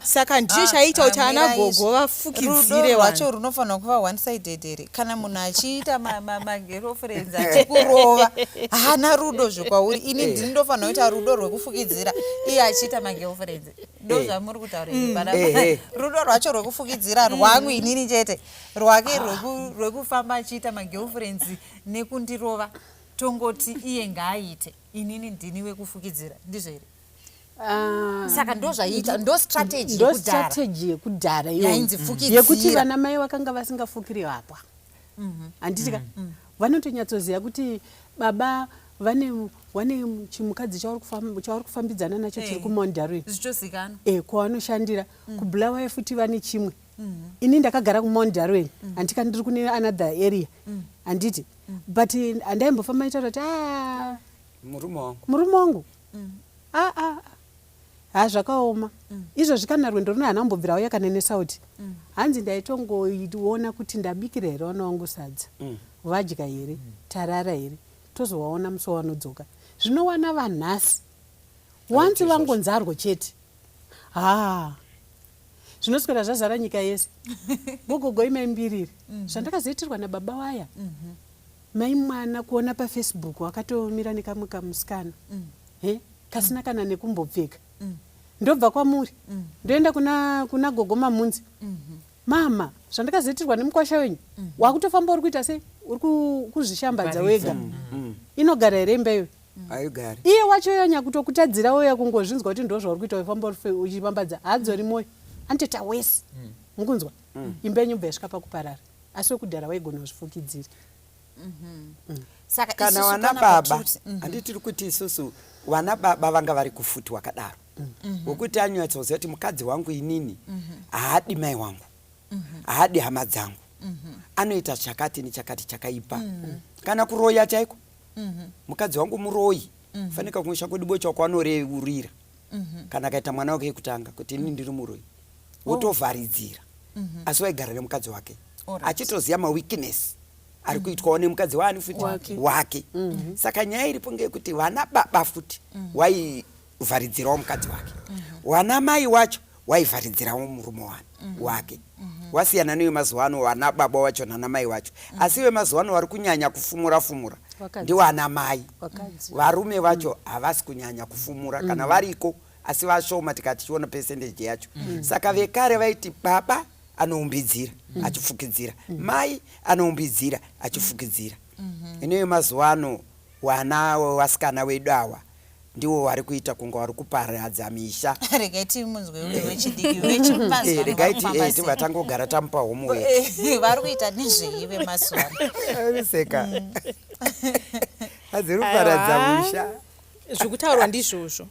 Saka ndicho chaiita kuti ana Mirai gogo izvi. Rudo vafukidzire rwacho vanhu. Runofanira kuva one sided here? Kana munhu achiita magirlfriends, achikurova, haana rudo zvekwauri. Ini ndini ndofanira kuita rudo rwekufukidzira iye achiita magirlfriends? Ndo zvamuri kutaura here panapa? Rudo rwacho rwekufukidzira rwangu inini chete, rwake rwekufamba achiita magirlfriends nekundirova, tongoti iye ngaaite, inini ndini wekufukidzira, ndizvo here? Ah, Saka ndo zvaiita, ndo strategy ndo yekudhara. Strategy yekudhara iyoyo. Yainzi fukidzira. Yekuti vana mai vakanga vasingafukiri hapwa, handiti ka? Vanotonyatsoziva kuti baba vane chimukadzi chavari kufambidzana nacho chiri kuMount Darwin. Zvichozikanwa. Kwavanoshandira kuBulawayo futi vane chimwe. Ini ndakagara kuMount Darwin, handika? Ndiri kune another area, handiti? But handaimbofamba itaura kuti a Murume wangu. Murume wangu, aa ah, ha, zvakaoma izvozvi. Kana rwendo runo hana kumbobvira auya kana nesauti. Hanzi ndaitongoona kuti ndabikira here vana vangu sadza, vadya here, tarara here, tozovaona musi wavanodzoka. Zvinowana vanhasi wanzi izvozvo. Vangonzarwo chete, ha, zvinoswera zvazara nyika yese. Gogogo imaimbiriri zvandakazoitirwa nababa waya, mai mwana kuona paFacebook wakatomira nekamwe kamusikana he kasina kana nekumbopfeka. Ndobva kwamuri ndoenda kuna gogo Mamunzi, mama, zvandakazoitirwa nemukwasha wenyu. Wakutofamba uri kuita sei? Uri kuzvishambadza wega. Inogara here imba iyoyo? Haigari. Iye wacho yanya kutokutadzira uya kungozvinzwa kuti ndo zvauri kuita, ufamba uchipambadza, haadzori mwoyo, anotoita wese. Mukunzwa? Imba yenyu bva yasvika pakuparara. Asi wekudhara waigona kuzvifukidzira. Saka Kana isusu vana panapa baba, tiri kuti handiti tiri kuti isusu vana baba vanga vari kufuti wakadaro, wekuti anyatsoziva kuti mukadzi wangu inini haadi mai wangu, haadi hama dzangu, anoita chakati nechakati chakaipa, kana kuroya chaiko. Mukadzi wangu muroyi. Fanika kumusha kwedu bocha kwanoreurira kana akaita mwana wake yekutanga kuti inini ndiri muroyi, wotovharidzira. Asi waigara nemukadzi wake achitoziva maweakness ari kuitwawo nemukadzi waani futi? Wake. Wake. Saka nyaya iripo ngeyekuti vana baba futi waivharidzirawo mukadzi wake, vana mai wacho waivharidzirawo murume wake. Wasiyana newemazuva ano, vana baba wacho nana mai wacho. Asi vemazuva ano vari kunyanya kufumura fumura Vakadzi. ndiwana mai. Vakadzi. Varume vacho havasi kunyanya kufumura, kana variko asi vashoma, tikati tichiona percentage yacho. Saka vekare vaiti baba anoumbidzira achifukidzira, mai anoumbidzira achifukidzira. Ineyo mazuva ano wana vasikana vedu awa ndiwo vari kuita kunge vari kuparadza misha. Regai timunzwe uyu wechidiki wechemazuva Eh, regai ti- ano. eh, tibva tangogara tamupa homework. Vari kuita nezvei vemazuva ano? Seka adziri kuparadza Aiwa. musha. Zvekutaurwa ndizvozvo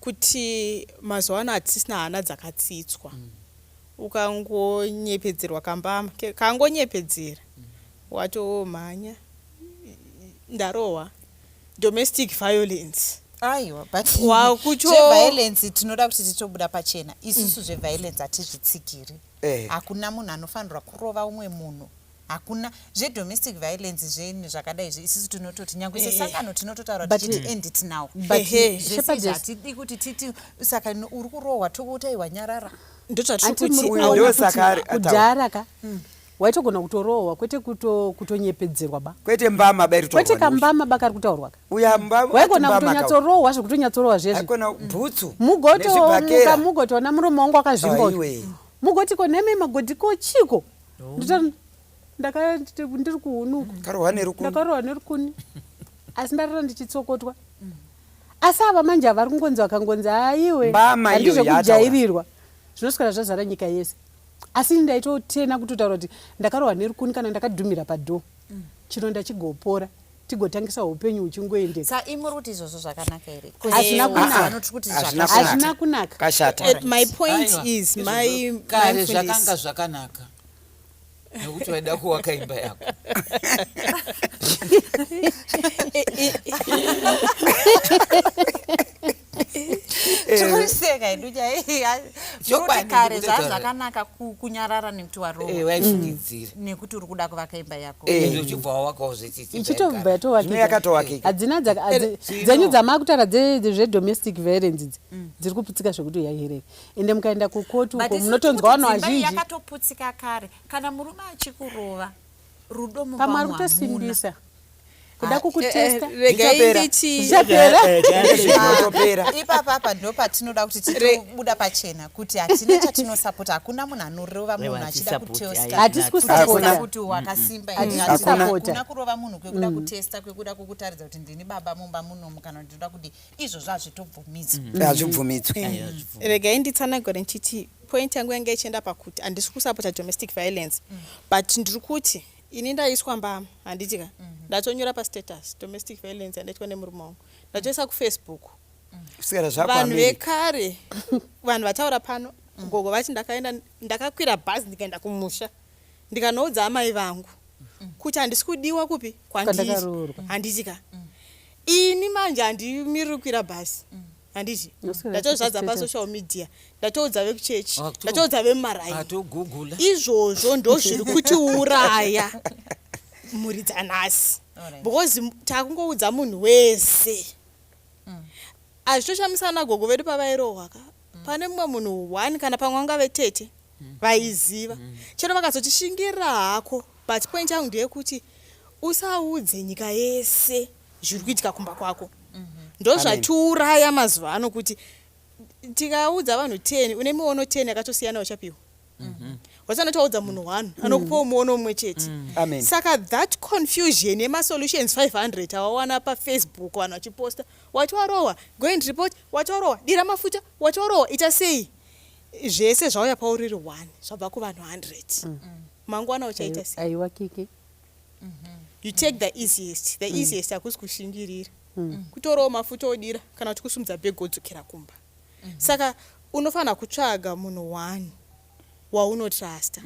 kuti mazuva ano hatisisina hana dzakatsitswa. Ukangonyepedzerwa kambama kangonyepedzera, watomhanya, ndarohwa, domestic violence. Aiwa, but zveviolence tinoda kuti titobuda pachena isusu. Zveviolence hatizvitsigiri. Hakuna munhu anofanirwa kurova umwe munhu, hakuna. Zvedomestic violence, zvenhu zvakadai izvi, isusu tinototi nyange sesangano tinototaura tichiti end it now. But Zvese izvi Shepherdess, hatidi kuti titi saka uri kurohwa, tokuti aiwa, nyarara. Ndozvatiri Anti kuti muri Uyu kuona ndosaka kuti ataura. kudhara ka waitogona kutorohwa, kwete kutonyepedzerwa ba. Kwete mbama Kwete bairitaurwa. Kambama bakari kutaurwa ka. Uya mbama. Waigona kutonyatsorohwa, zvekutonyatsorohwa zvezvi. Aikona bhutsu Mugotomuka nezvibhakera. mugotoona muromo wangu wakazvimba uyu. Aiwe. Mugoti ko nemi magoti ko chiko. Nditori ndiri kuhunuku. Karohwa nerukuni. Ndakarohwa nerukuni, asi ndarara ndichitsokotwa. Asi ava manje havari kungonzi, vakangonzi aiwe, Mbama iyo. Handizvekujairirwa, zvinoswera zvazara nyika yese. Asi ini ndaitotena kutotaura kuti ndakarohwa nerukuni kana ndakadhumira padhoo, chironda chigopora, tigotangisa upenyu huchingoendeka. Sa imuri kuti izvozvo zvakanaka here? Hazvina kunaka. Vanoti kuti Hazvina zvakashata. kunaka. Hazvina kunaka. Kashata. My point Aiwa, is izvozvo my kare mindfulness. zvakanga zvakanaka nekuti waida kuvaka imba yako. Tikuseka hedu chai. Chokwadi, Kare ndikutaura. zvazvakanaka kunyarara nekuti warohwa, Waifungidzira nekuti uri kuda kuvaka imba yako. Ende uchibva wawakawo zvechiti. Ichitobva Zvino yatowakika. yakatowakika. Hadzina Zvino- dzenyu dzamakutaura dzedomestic violence idzi dziri kuputsika zvekuti yaherere. Ende mukaenda kukoti But uko isusu munotonzwa kuti vanhu dzimba iyi vazhinji. Yakatoputsika kare. Kana murume achikurova, rudo mumba Pamwe ari umu hamuna. kutosimbisa kuda kukutesta. Regai Zvichapera. nditi Zvichapera. Zvinotopera. Ipapa apa ndo patinoda kuti titobuda pachena kuti hatina chatinosapota. Hakuna munhu anorova munhu Aiwa, achida hatisapoti, kutesta. aiwa. Hatisi Kutesta kusapota. kuti wakasimba. Hatisi Hakuna kusapota. Hakuna kurova munhu kwekuda kutesta, kwekuda kukutaridza kuti ndini baba mumba munomu, kana kuti ndinoda kudi. Izvozvo hazvitobvumidzwi. Hazvibvumidzwi. Regai nditsanangure ndichiti point yangu yanga ichienda pakuti handisi kusapota domestic violence, but ndiri kuti ini ndaiswa mbama, handiti ka? Ndatonyora pastatus domestic violence yandaitwa nemurume wangu, ndatoisa kuFacebook. Kuswera zvako Vanhu America. vekare, vanhu vataura pano, gogo vati ndakaenda, ndakakwira bhazi, ndikaenda kumusha, ndikanoudza amai vangu kuti handisi kudiwa kupi kwandiri. Kwandakaroorwa. Handiti ka? Ini manje handimiriri kukwira bhazi, handiti? Noswera Ndatozvadza status. pasocial media, ndatoudza vekuchechi, ndatoudza vemumaraini. Atogugula. Izvozvo ndo zviri kutiuraya mhuri dzanhasi, because takungoudza munhu wese. Hazvitoshamisa nagogo vedu pavairohwa ka, pane mumwe munhu one kana pamwe vanga vetete vaiziva, chero vakazotishingirira hako. But point yangu ndeyekuti usaudze nyika yese zviri kuitika kumba kwako. Ndo zvatiuraya mazuva ano, kuti tikaudza vanhu 10, une miono 10 yakatosiyana uchapiwa. Wasanoti munhu 1 anokupawo muono mumwe chete. Amen. Saka that confusion yemasolutions 500 awawana paFacebook, vanhu vachiposta, wati warohwa, go and report, wati warohwa, dira mafuta, wati warohwa, ita sei, zvese zvauya pauriri 1 zvabva kuvanhu 100. Mangwana uchaita sei? Aiwa kiki. You take the easiest. The easiest hakusi kushingirira, kutorawo mafuta odira kana kuti kusumudza bhegi wodzokera kumba. Saka unofanira kutsvaga munhu one waunotrusta.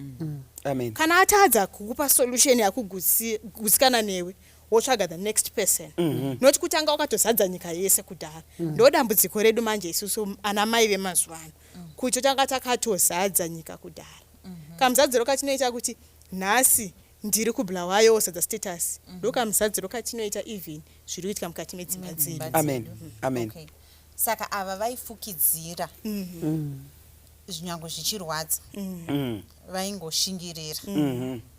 Amen. Kana atadza kukupa solution yakugutsikana newe, wotsvaga the next person, noti kutanga wakatozadza nyika yese kudhara. Ndo dambudziko redu manje isusu ana mai vemazuva ano, kuti tanga takatozadza nyika kudhara. Kamuzadziro katinoita kuti nhasi ndiri kuBulawayo, wozadza status, ndo kamuzadziro katinoita even zviri kuitika mukati medzimba dzedu. Amen. Amen. Okay. Saka ava vaifukidzira zvinyange zvichirwadza, vaingoshingirira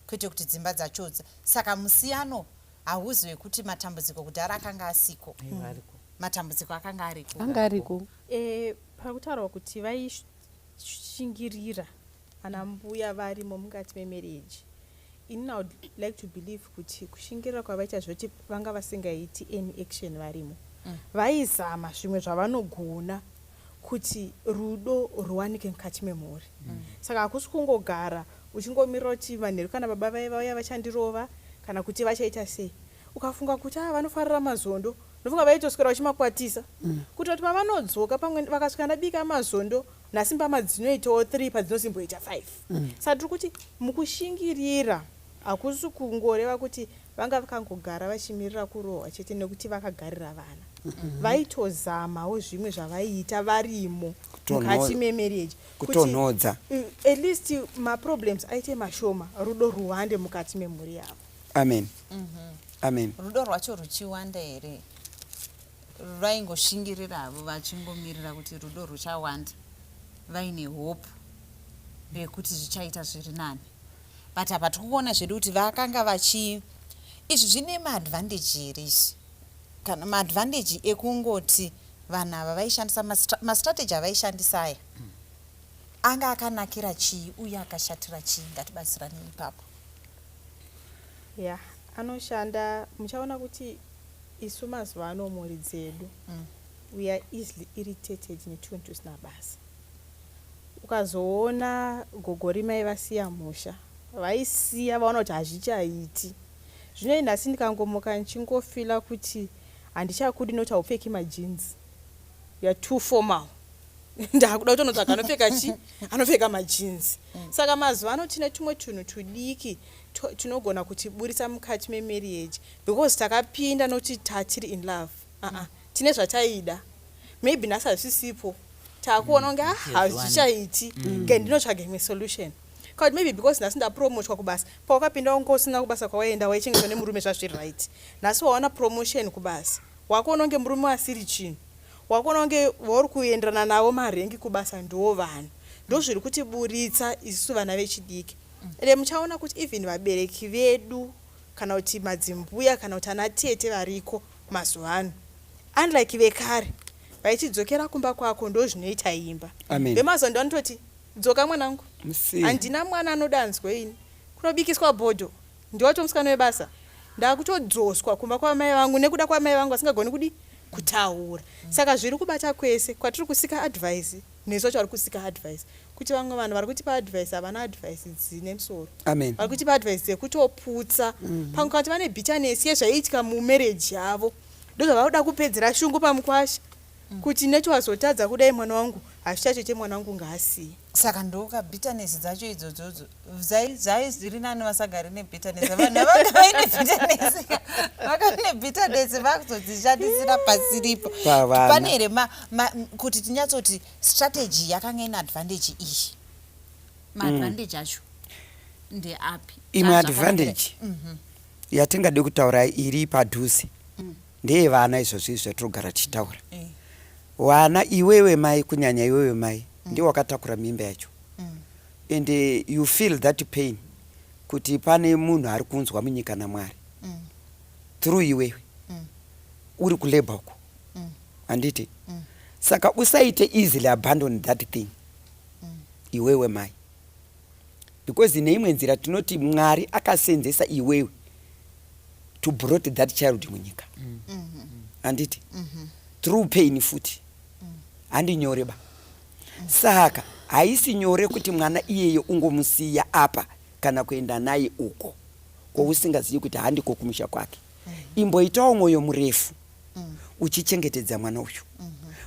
kwete kuti dzimba dzacho saka musiyano hauzi wekuti matambudziko kudhara akanga asiko, matambudziko akanga ariko. Anga ariko. Pakutaurwa kuti vaishingirira. Ana mbuya varimo mukati memarriage, inini I would like to believe kuti kushingirira kwavaita zvoti vanga vasingaiti any action varimo, vaizama zvimwe zvavanogona kuti rudo ruwanike mukati memhuri. Saka hakusi kungogara uchingomirira kuti manheru kana baba vai vauya vachandirova kana kuti vachaita sei. Ukafunga kuti a vanofarira mazondo, ndofunga vaitoswera vachimakwatisa kuitira kuti pavanodzoka, pamwe vakasvika ndabika mazondo nhasi, mbama dzinoitawo 3 padzinozimboita 5. Saka tiri kuti mukushingirira hakusi kungoreva kuti vanga vakangogara vachimirira kurohwa chete nekuti vakagarira vana. Vaitozamawo zvimwe zvavaiita varimo mukati memarriage Kutonhodza. At least maproblems aite mashoma, rudo ruwande mukati memhuri yavo. Amen, amen. Rudo rwacho ruchiwanda here? Vaingoshingirira havo vachingomirira kuti rudo ruchawanda, vaine hope yekuti zvichaita zviri nani, but apa tiri kuona zvedu kuti vakanga vachi izvi zvine maadvantage here izvi, kana maadvantage ekungoti vanhu ava vaishandisa mastrategy avaishandisa aya anga akanakira chii uye akashatira chii? Ngatibatsiranei ipapo. Ya, anoshanda. Muchaona kuti isu mazuva ano mhuri dzedu, we are easily irritated netunhu tusina basa. Ukazoona gogo rimai vasiya musha, vaisiya vaona kuti hazvichaiti. Zvino nhasi ndikangomuka ndichingofeela kuti handichakudi nokuti haupfeki majeans, you are too formal, ndakuda kutonotsvaga anopfeka chi anopfeka majeans. Saka mazuva ano tine tumwe tunhu tudiki tinogona kutiburisa mukati memarriage because takapinda nokuti tatiri in love. Tine zvataida, maybe nhasi hazvisipo, taakuona kunge ah, hazvichaiti, ke ndinotsvaga imwe solution. Kana kuti maybe because nhasi ndapromotwa kubasa. Pawakapinda wanga usina kubasa kwawaenda, waichengetwa nemurume zvazviri right. Nhasi wawana promotion kubasa, wakuona kunge murume asiri chinhu, wakuona kunge vauri kuenderana navo marank kubasa ndo vanhu. Ndo zviri kutiburitsa isusu vana vechidiki. Ende muchaona kuti even vabereki vedu kana kuti madzimbuya kana kuti ana tete variko mazuva ano, unlike vekare vaichidzokera kumba kwako, ndo zvinoita imba. Amen. Vemazuva ndo vanototi, "Dzoka mwanangu." Musiye. "Handina mwana anodanzwe ini. Kunobikiswa bhodho ndiwato musikana webasa. Ndakutodzoswa kumba kwamai vangu nekuda kwamai vangu vasingagoni kudi kutaura." Saka zviri kubata kwese kwatiri kuseeka advice, nesu vacho vari kuseeka advice, kuti vamwe vanhu vari kutipa advice havana advice dzine musoro. Amen. Vari kutipa advice dzekutoputsa pamwe, kana kuti vane bitterness yezvaiitika mumarriage yavo, ndozvavakuda kupedzera shungu pamukwasha kuti neti wazotadza kudai mwana wangu, hazvichachoite, mwana wangu ngaasiye. Saka ndoka bitterness dzacho idzodzo zvai zviri nani vasagari nebitterness. Vanhu vanga vaine bitterness, vakaine bitterness vakuzodzishandisira pasiripo. Pavana. Pane here kuti tinyatsoti strategy yakanga ine advantage iyi, maadvantage acho ndeapi? Imwe Zvakanakira- advantage yatingade kutaura iri padhuze ndeyevana. Izvozvo izvi zvatinogara tichitaura, vana, iwewe mai, kunyanya iwewe mai, ndiwe wakatakura mimba yacho and you feel that pain kuti pane munhu ari kunzwa munyika naMwari through iwewe uri kulabour uko, handiti? Saka usaite easily abandon that thing, iwewe mai, because neimwe nzira tinoti Mwari akasenzesa iwewe to brought that child munyika, handiti? Through pain futi, handi nyore ba. Saka haisi nyore kuti mwana iyeye ungomusiya apa kana kuenda naye uko kwausingazivi kuti handiko kumusha kwake. Imboitawo mwoyo murefu uchichengetedza mwana uyu.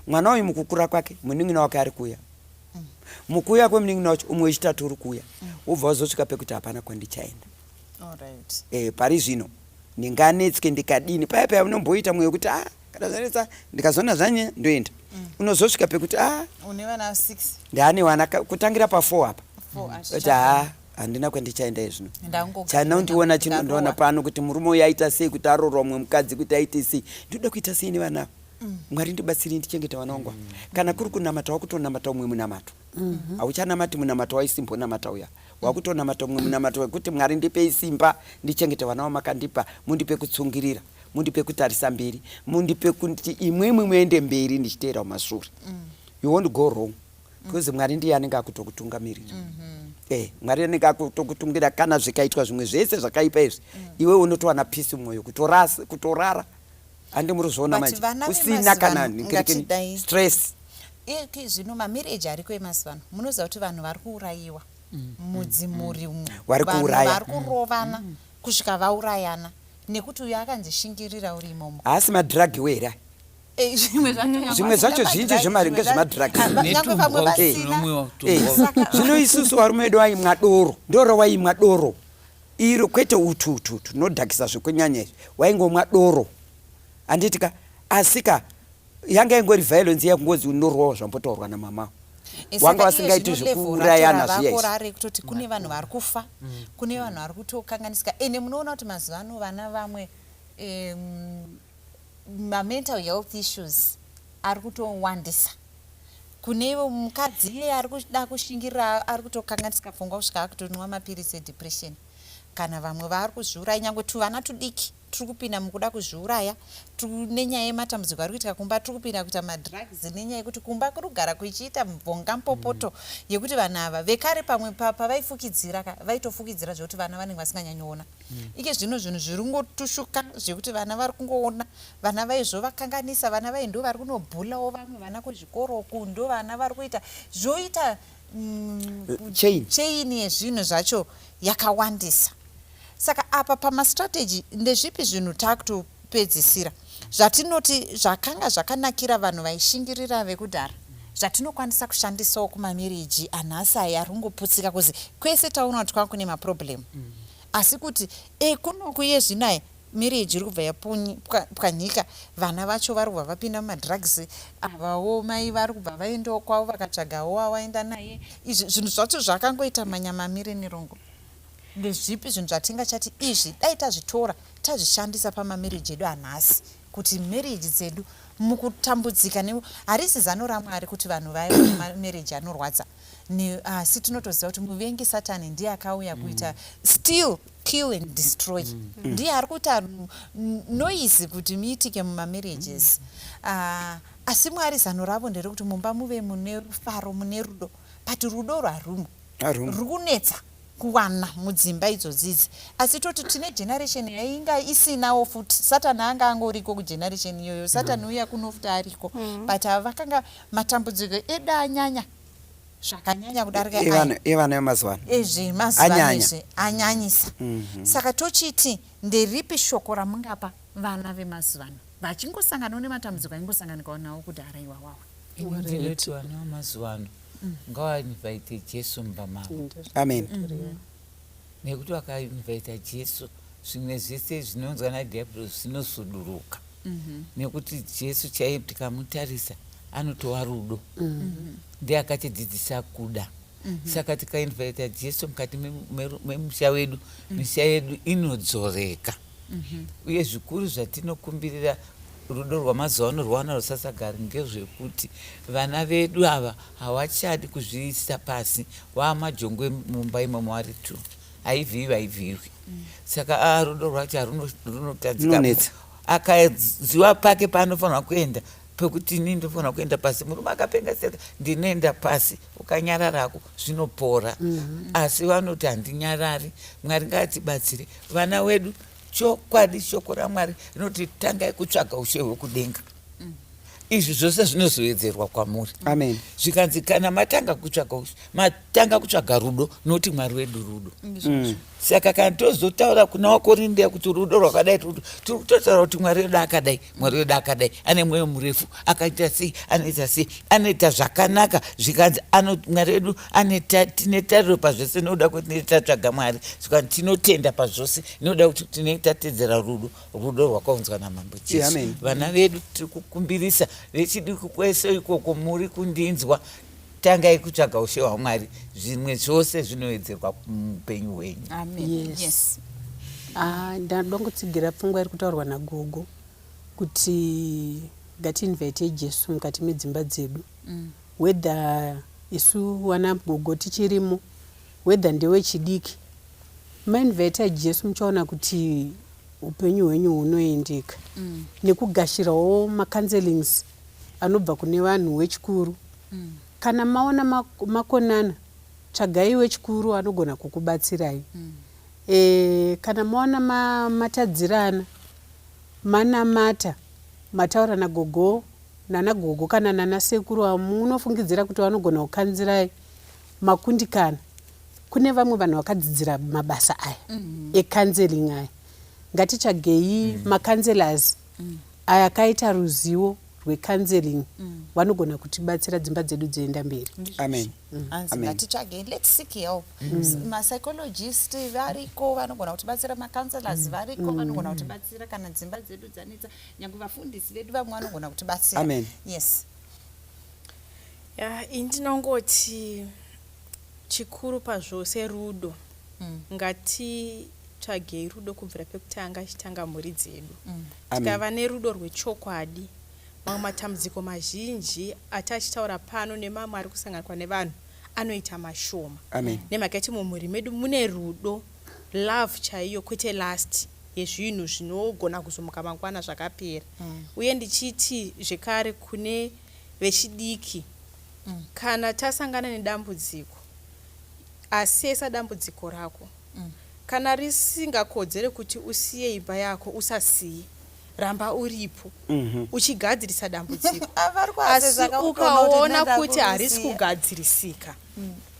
Mwana uyu mukukura kwake, munin'ina wake ari kuuya. Mukuuya kwemunin'ina wacho, umwe wechitatu uri kuuya, wobva wazosvika pekuti hapana kwandichaenda. Pari zvino ndinganetswe ndikadini? Paya paya unomboita mwoyo wekuti a kana zvanetsa, ndikazoona zvanyanya ndoenda. Unozosvika pekuti a Une vana 6. Ndaane vana kutangira pa4 apa, 4. kuti ha, handina kwandichaenda izvino. Ndangogara. Chanondiona chinondiona Ndarowa. pano kuti murume uyu aita sei kuti arorwa mumwe mukadzi, kuti aite sei, ndinoda kuita sei nevana ava? Mwari ndibatsirei ndichengeta vana vangu ava. Kana kuri kunamata, wakutonamata umwe munamato. Hauchanamati munamato waisimbonamata uya, wakutonamata umwe munamato wekuti, "Mwari, ndipei simba ndichengete vana vamakandipa, mundipe kutsungirira, mundipe kutarisa mberi, mundipe kuti imwimwi muende mberi ndichiteera kumashure." You won't go wrong because Mwari ndiye anenge akutokutungamirira. Eh, Mwari anenge akutokutungira kana zvikaitwa zvimwe zvese zvakaipa izvi. Iwe unotowana peace mumwoyo kutorasa kutorara. Handi muri zviona But manje. vana Usina vemazuva kana ano, nkirekeni ngatidai. stress. Eke zvino mamarriage ariko emazuva ano munoziva kuti vanhu vari kuurayiwa mudzimhuri umu. Vari Vanhu kuuraya. vari kurovana kusvika vaurayana nekuti uyo akanzi shingirira uri imomo. Haasi madrug we here? Eh, zvimwe zvacho nyangwe Zvimwe zvacho vasina zhinji madrugs, zvemari zvimwe ngezvemadrugs. zvacho- Ah, nyangwe vamwe Netumbwa vasina. tunomwiwa, Eh, tumbwa. zvino isusu varume vedu vaimwa doro ndoro waimwa doro iro kwete utu utu tunodhakisa zvekunyanya izvi waingomwa doro handiti ka asika yanga ingori violence yakungozi unorwawo zvambotaurwa namama Eh, wanga saka iye vasingaiti zvino level zvekuurayana racho zviya ravako izvi rari kutoti kune vanhu vari kufa kune vanhu vari kutokanganisika ende munoona kuti mazuva ano vana vamwe mamental health issues ari kutowandisa kune mukadzi iye ari kuda kushingirira ari kutokanganisika pfungwa kusvika akutonwa mapirisi edepression kana vamwe vaari kuzviuraya nyange tuvana tudiki tiri kupinda mukuda kuzviuraya nenyaya yematambudziko ari kuitika kumba tiri kupinda kuita madrugs nenyaya yekuti kumba kuri kugara kuchiita mvonga mupopoto yekuti vanhu ava vekare pamwe pavaifukidzira ka vaitofukidzira zvekuti vana vanenge vasinganyanyoona. Ike zvino zvinhu zviri kungotushuka zvekuti vana vari kungoona vana vaizvovakanganisa vana vai ndo vari kunobhulawo vamwe vana kuzvikoro uku ndo vana vari kuita zvoita Chain. Chain yezvinhu zvacho yakawandisa. Saka apa pamastrategy ndezvipi zvinhu takutopedzisira zvatinoti zvakanga zvakanakira vanhu vaishingirira vekudhara zvatinokwanisa kushandisawo kumamarriage anhasi aya ari kungoputsika kuzi kwese taona kuti kwanga kune maproblem asi kuti ekunoku yezvino aya marriage iri kubva yapwanyika vana vacho vari kubva vapinda mumadrugs avawo mai vari kubva vaendawo kwavo vakatsvagawo wavaenda naye izvi zvinhu zvacho zvakangoita manyama amire nerongo. Ndezvipi zvinhu zvatingachati izvi dai tazvitora tazvishandisa pamamarriage edu anhasi kuti marriage dzedu mukutambudzika harisi zano raMwari kuti vanhu vaive nemamarriage anorwadza asi tinotoziva kuti muvengi Satani ndiye akauya kuita steal, kill and destroy. Ndiye ari kuita noise kuti muitike mumamarriages. Asi Mwari zano ravo nderekuti mumba muve mune rufaro mune rudo but rudo rwarumo Harumo. ruri kunetsa kuwana mudzimba idzodzidzi asi toti tine generation yainga isinawo futi Satani anga angoriko kugeneration iyoyo Satani uya kuno futi ariko but ava vakanga matambudziko edu anyanya zvakanyanya kudarika aya. Evana vemazuva ano Ezve mazuva ano Anyanya. izvi anyanyisa. Saka tochiti nderipi shoko ramungapa vana vemazuva ano vachingosanganawo nematambudziko aingosanganikwawo nawo kudhara iwawawa? Ini ndinoti vana vemazuva ano ngavainvite Jesu mumba mavo. Amen. Nekuti vakainvita Jesu zvimwe zvese zvinonzwa nadhiabhorosi zvinosuduruka nekuti Jesu chaiye tikamutarisa anotova rudo ndiye akatidzidzisa kuda. Saka tikainvita Jesu mukati memusha wedu misha yedu inodzoreka. Uye zvikuru zvatinokumbirira rudo rwamazuva ano rwawana rusasagari ngezvekuti vana vedu ava havachadi kuzviisa pasi vaamajongwe mumba imomo vari tu haivhiwi haivhiwi. Saka rudo rwacho runotadzika. Runonetsa. Akaziva pake paanofanirwa kuenda pekuti inini ndofanirwa kuenda pasi murume akapenga seka ndinoenda pasi ukanyararako zvinopora. Asi vanoti handinyarari. Mwari ngaatibatsire vana wedu. Chokwadi shoko raMwari rinoti tangai kutsvaga ushe hwekudenga izvi zvose zvinozowedzerwa kwamuri. Amen. Zvikanzi kana matanga kutsvaga ushe matanga kutsvaga rudo nokuti Mwari wedu rudo. Saka kana tozotaura kuna waKorindia kuti rudo rwakadai tiri kutotaura kuti Mwari wedu akadai Mwari wedu akadai ane mwoyo murefu akaita sei anoita sei anoita zvakanaka zvikanzi Mwari wedu tine tariro pazvose nokuda kwekuti tinenge tatsvaga Mwari zvikanzi tinotenda pazvose nokuda kuti tinenge tatedzera rudo rudo rwakaunzwa naMambo Jesu. Amen. Vana vedu tiri kukumbirisa vechidiki kwese ikoko muri kundinzwa tangai kutsvaga ushe hwaMwari zvimwe zvose zvinowedzerwa muupenyu hwenyu. Amen. Yes. Yes. Ndadongotsigira pfungwa iri kutaurwa nagogo kuti ngatiinvite Jesu mukati medzimba dzedu. Whether isu wana gogo tichirimo whether ndewechidiki mainvita Jesu muchaona kuti upenyu hwenyu hunoendeka nekugashirawo macounselings anobva kune vanhu wechikuru. Kana maona makonana Tsvagai wechikuru anogona kukubatsirai. E, kana maona matadzirana, manamata, mataura nagogo nanagogo kana nanasekuru amunofungidzira kuti vanogona kukanzirai, makundikana, kune vamwe vanhu vakadzidzira mabasa aya ecounseling aya. Ngatitsvagei macounselors aya akaita ruzivo rwecounseling, vanogona kutibatsira dzimba dzedu dzienda mberi. Amen. Hanzi Amen. ngatitsvagei, let's seek help. Mapsychologist variko vanogona kutibatsira, macounselors variko vanogona kutibatsira kana dzimba dzedu dzanetsa. Nyange vafundisi vedu vamwe vanogona kutibatsira. Amen. Yes. Ya, ini ndinongoti chikuru pazvose rudo. Ngatitsvagei rudo kubvira pekutanga, chitanga mhuri dzedu. Amen. Tikava nerudo rwechokwadi, mamwe matambudziko mazhinji atachitaura pano nemamwe ari kusanganikwa nevanhu anoita mashoma. Amen. Nemhaka yekuti mumhuri medu mune rudo, love chaiyo, kwete lust yezvinhu zvinogona kuzomuka mangwana zvakapera. Uye ndichiti zvekare kune vechidiki, kana tasangana nedambudziko, asesa dambudziko rako. Kana risingakodzere kuti usiye imba yako, usasiye, ramba uripo uchigadzirisa dambudziko. Vari kuasesa Asi kakutoona kuti ukaona ndinoda kuti harisi kurisiya. kugadzirisika,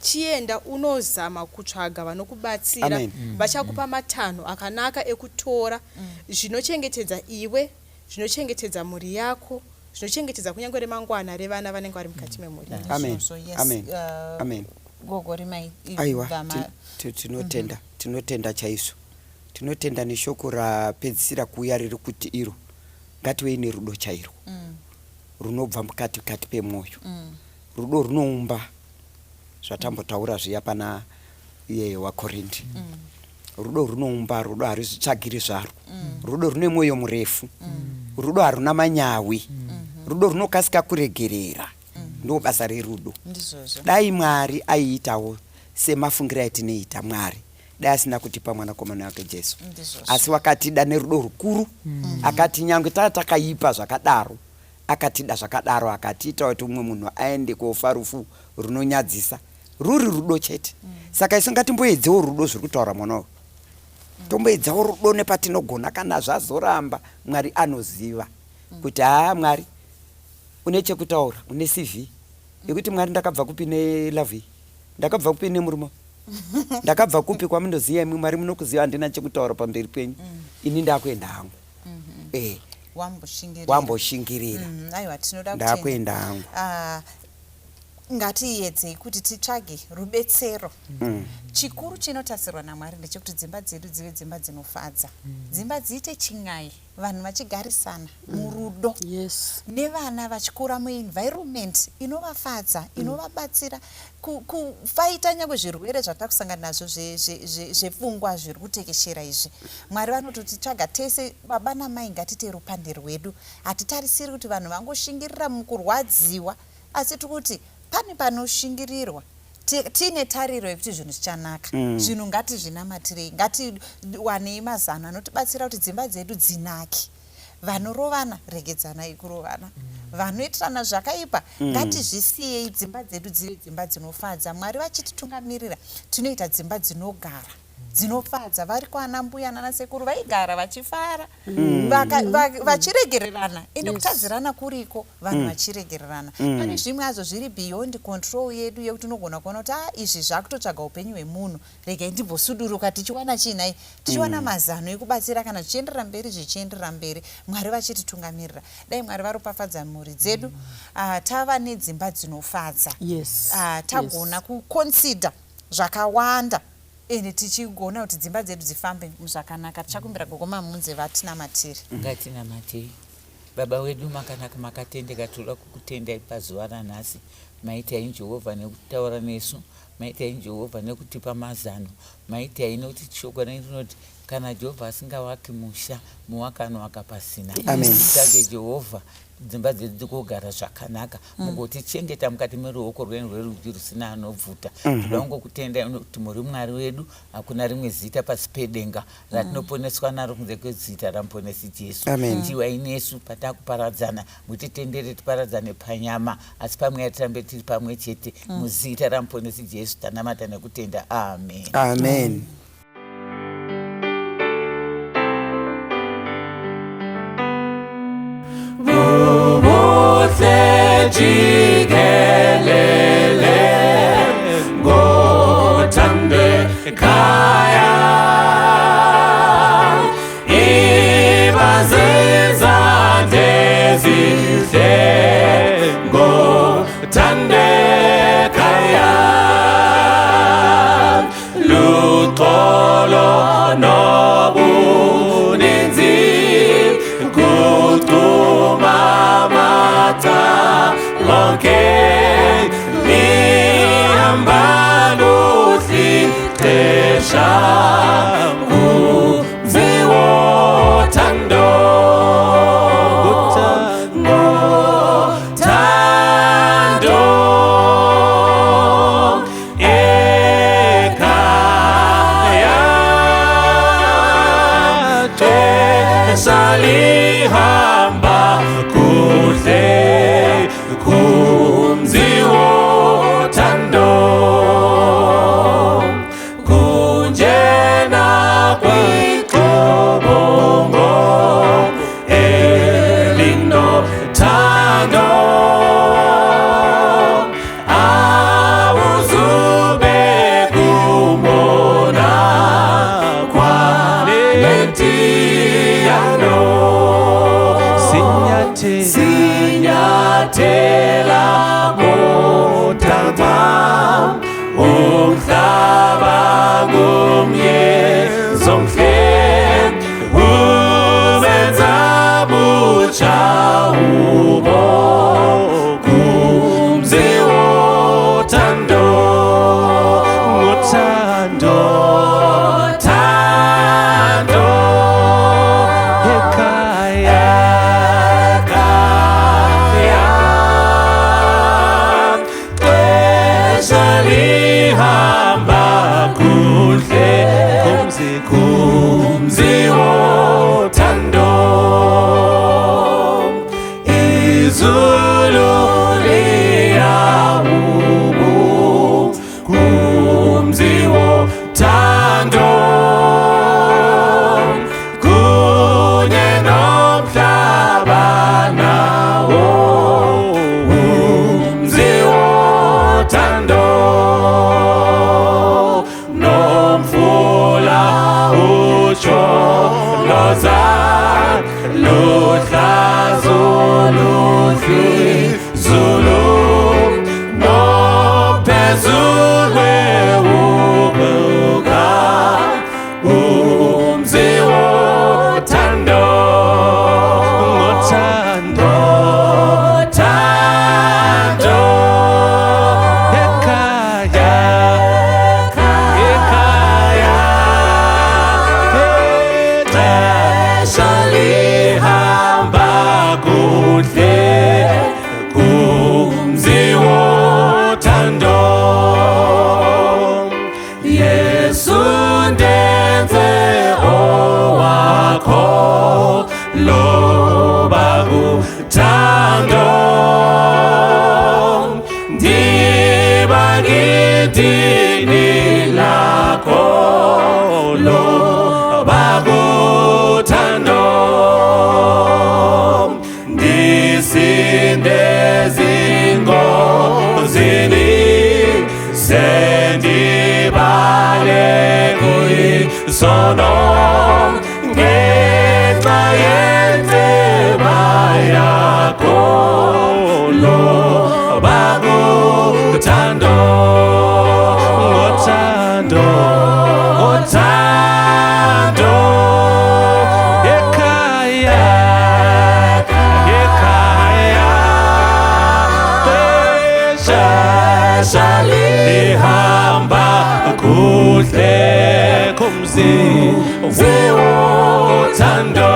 chienda unozama kutsvaga vanokubatsira. Amen. Vachakupa matanho akanaka ekutora zvinochengetedza iwe, zvinochengetedza mhuri yako, zvinochengetedza kunyange remangwana revana vanenge vari mukati memhuri. Amen. Izvozvo, yes. Amen. Amen. Gogo rimai. Aiwa, tinotenda, tinotenda chaizvo. Tinotenda neshoko rapedzisira kuuya riri kuti iro ngativei nerudo chairwo runobva mukati kati pemwoyo, rudo runoumba zvatambotaura zviya pana iye waKorindi. Rudo runoumba, rudo haruzvitsvagiri zvarwo, rudo rune mwoyo murefu, rudo haruna manyawi, rudo runokasika kuregerera. Ndo basa rerudo. Ndizvozvo. Dai Mwari aiitawo semafungiro atinoita, Mwari dai asina kutipa mwanakomana wake Jesu. Ndizvozvo. Asi wakatida nerudo rukuru, akati nyange taa takaipa zvakadaro, akatida zvakadaro, akatiita kuti umwe munhu aende kofa rufu runonyadzisa, ruri rudo chete. Saka isu ngatimboedzewo rudo zviri kutaura mwana uyu, tomboedzawo rudo nepatinogona. Kana zvazoramba, Mwari anoziva kuti haa, Mwari une chekutaura, une CV yekuti Mwari, ndakabva kupi nelove iyi, ndakabva kupi nemurume, ndakabva kupi kwamunoziva imwe? Mwari munokuziva, handina chekutaura pamberi penyu, ini ndakuenda hangu. Wamboshingirira. Wamboshingirira. Aiwa, tinoda kutenda. Ndakuenda hangu. Ah, ngatiedzei kuti titsvage rubetsero. Chikuru chinotarisirwa naMwari ndechekuti dzimba dzedu dzive dzimba dzinofadza, dzimba dziite chin'ai, vanhu vachigarisana murudo, nevana vachikura muenvironment inovafadza, inovabatsira kufaita nyange zvirwere zvatakusangana nazvo zvepfungwa zviri kutekeshera izvi. Mwari vanototitsvaga tese, baba namai, ngatite rupande rwedu. Hatitarisiri kuti vanhu vangoshingirira mukurwadziwa, asi tiri kuti pane panoshingirirwa tiine tariro yekuti zvinhu zvichanaka. Zvinhu ngatizvinamatirei, ngatiwanei mazano anotibatsira kuti dzimba dzedu dzinake. Vanorovana, regedzanai kurovana. Vanoitirana zvakaipa, ngatizvisiyei, dzimba dzedu dzive dzimba dzinofadza. Mwari vachititungamirira, tinoita dzimba dzinogara dzinofadza. Vari kwana mbuya nanasekuru vaigara vachifara, vachiregererana, ende kutadzirana kuriko, vanhu vachiregererana. Pane zvimwe hazvo zviri beyond control yedu yekuti unogona kuona kuti a izvi zvakutotsvaga upenyu hwemunhu, regai ndimbosuduruka. Tichiwana chiinai, tichiwana mazano ekubatsira kana zvichienderera mberi, zvichienderera mberi, Mwari vachititungamirira. Dai Mwari varopafadza mhuri dzedu. Ah, tava nedzimba dzinofadza. Ah, tagona kuconsider zvakawanda, ende tichigona kuti dzimba dzedu dzifambe muzvakanaka. Tichakumbira gogo Mamunze vatinamatire. Ngatinamatei. Baba wedu makanaka, makatendeka, tinoda kukutendai pazuva ranhasi. Maitai Jehovha nekutaura nesu, maitai Jehovha nekutipa mazano, maitai nekuti shoko renyu rinoti Kana Jehovha asingavaki musha, muvaki anovaka pasina. Amen. Titsvage Jehovha, dzimba dzedu dzigogara zvakanaka, mugotichengeta mukati meruoko rwenyu rwerudyi rusina anobvuta. Toda kungokutendai kuti muri Mwari wedu, hakuna rimwe zita pasi pedenga ratinoponeswa naro kunze kwezita raMuponesi Jesu. Amen. Chivai nesu patakuparadzana, mutitendere tiparadzane panyama, asi pamweya tirambe tiri pamwe chete. Muzita raMuponesi Jesu tanamata nekutenda. Amen. Amen. Buhle jikelele ngothando ekhaya ibazizandla ezihle ngothando ekhaya luxolo nobuninzi kuchuma matha lonke lihamba kuhle ixesha umzi wothando ngothando ekhaya xesha lihamba kuhle kumzi wothando kunjena kwixhobongo elinothando awuzube kumbona kwalentiyano sinyathela ngotata umhlaba ngumyezomhle ubenza butsha ubo kumzi wothando ngothando thando ekhaya ekhaya xesha lihamba kuhle kumzi kumzi wothando izulu liyawubu kumzi wothando kunye nomhlaba nawo umzi wothando nomfula utsholoza luhlazo luhlizulu nophezulu ubuka umzi wothando ngothando thando ekhaya ekhaya ixesha lihamba kuhle kumzi wothando Yesu ndenze owakho loba kuthando ndiba ngidini lakho loba kuthando ndisinde ezingozini sendibale kuyisono ngenxa yenceba yakho loba kuthando ngothando ngothando ekhaya ekhaya xesha lihamba kuhle kumzi Mzi, Zeo Tando.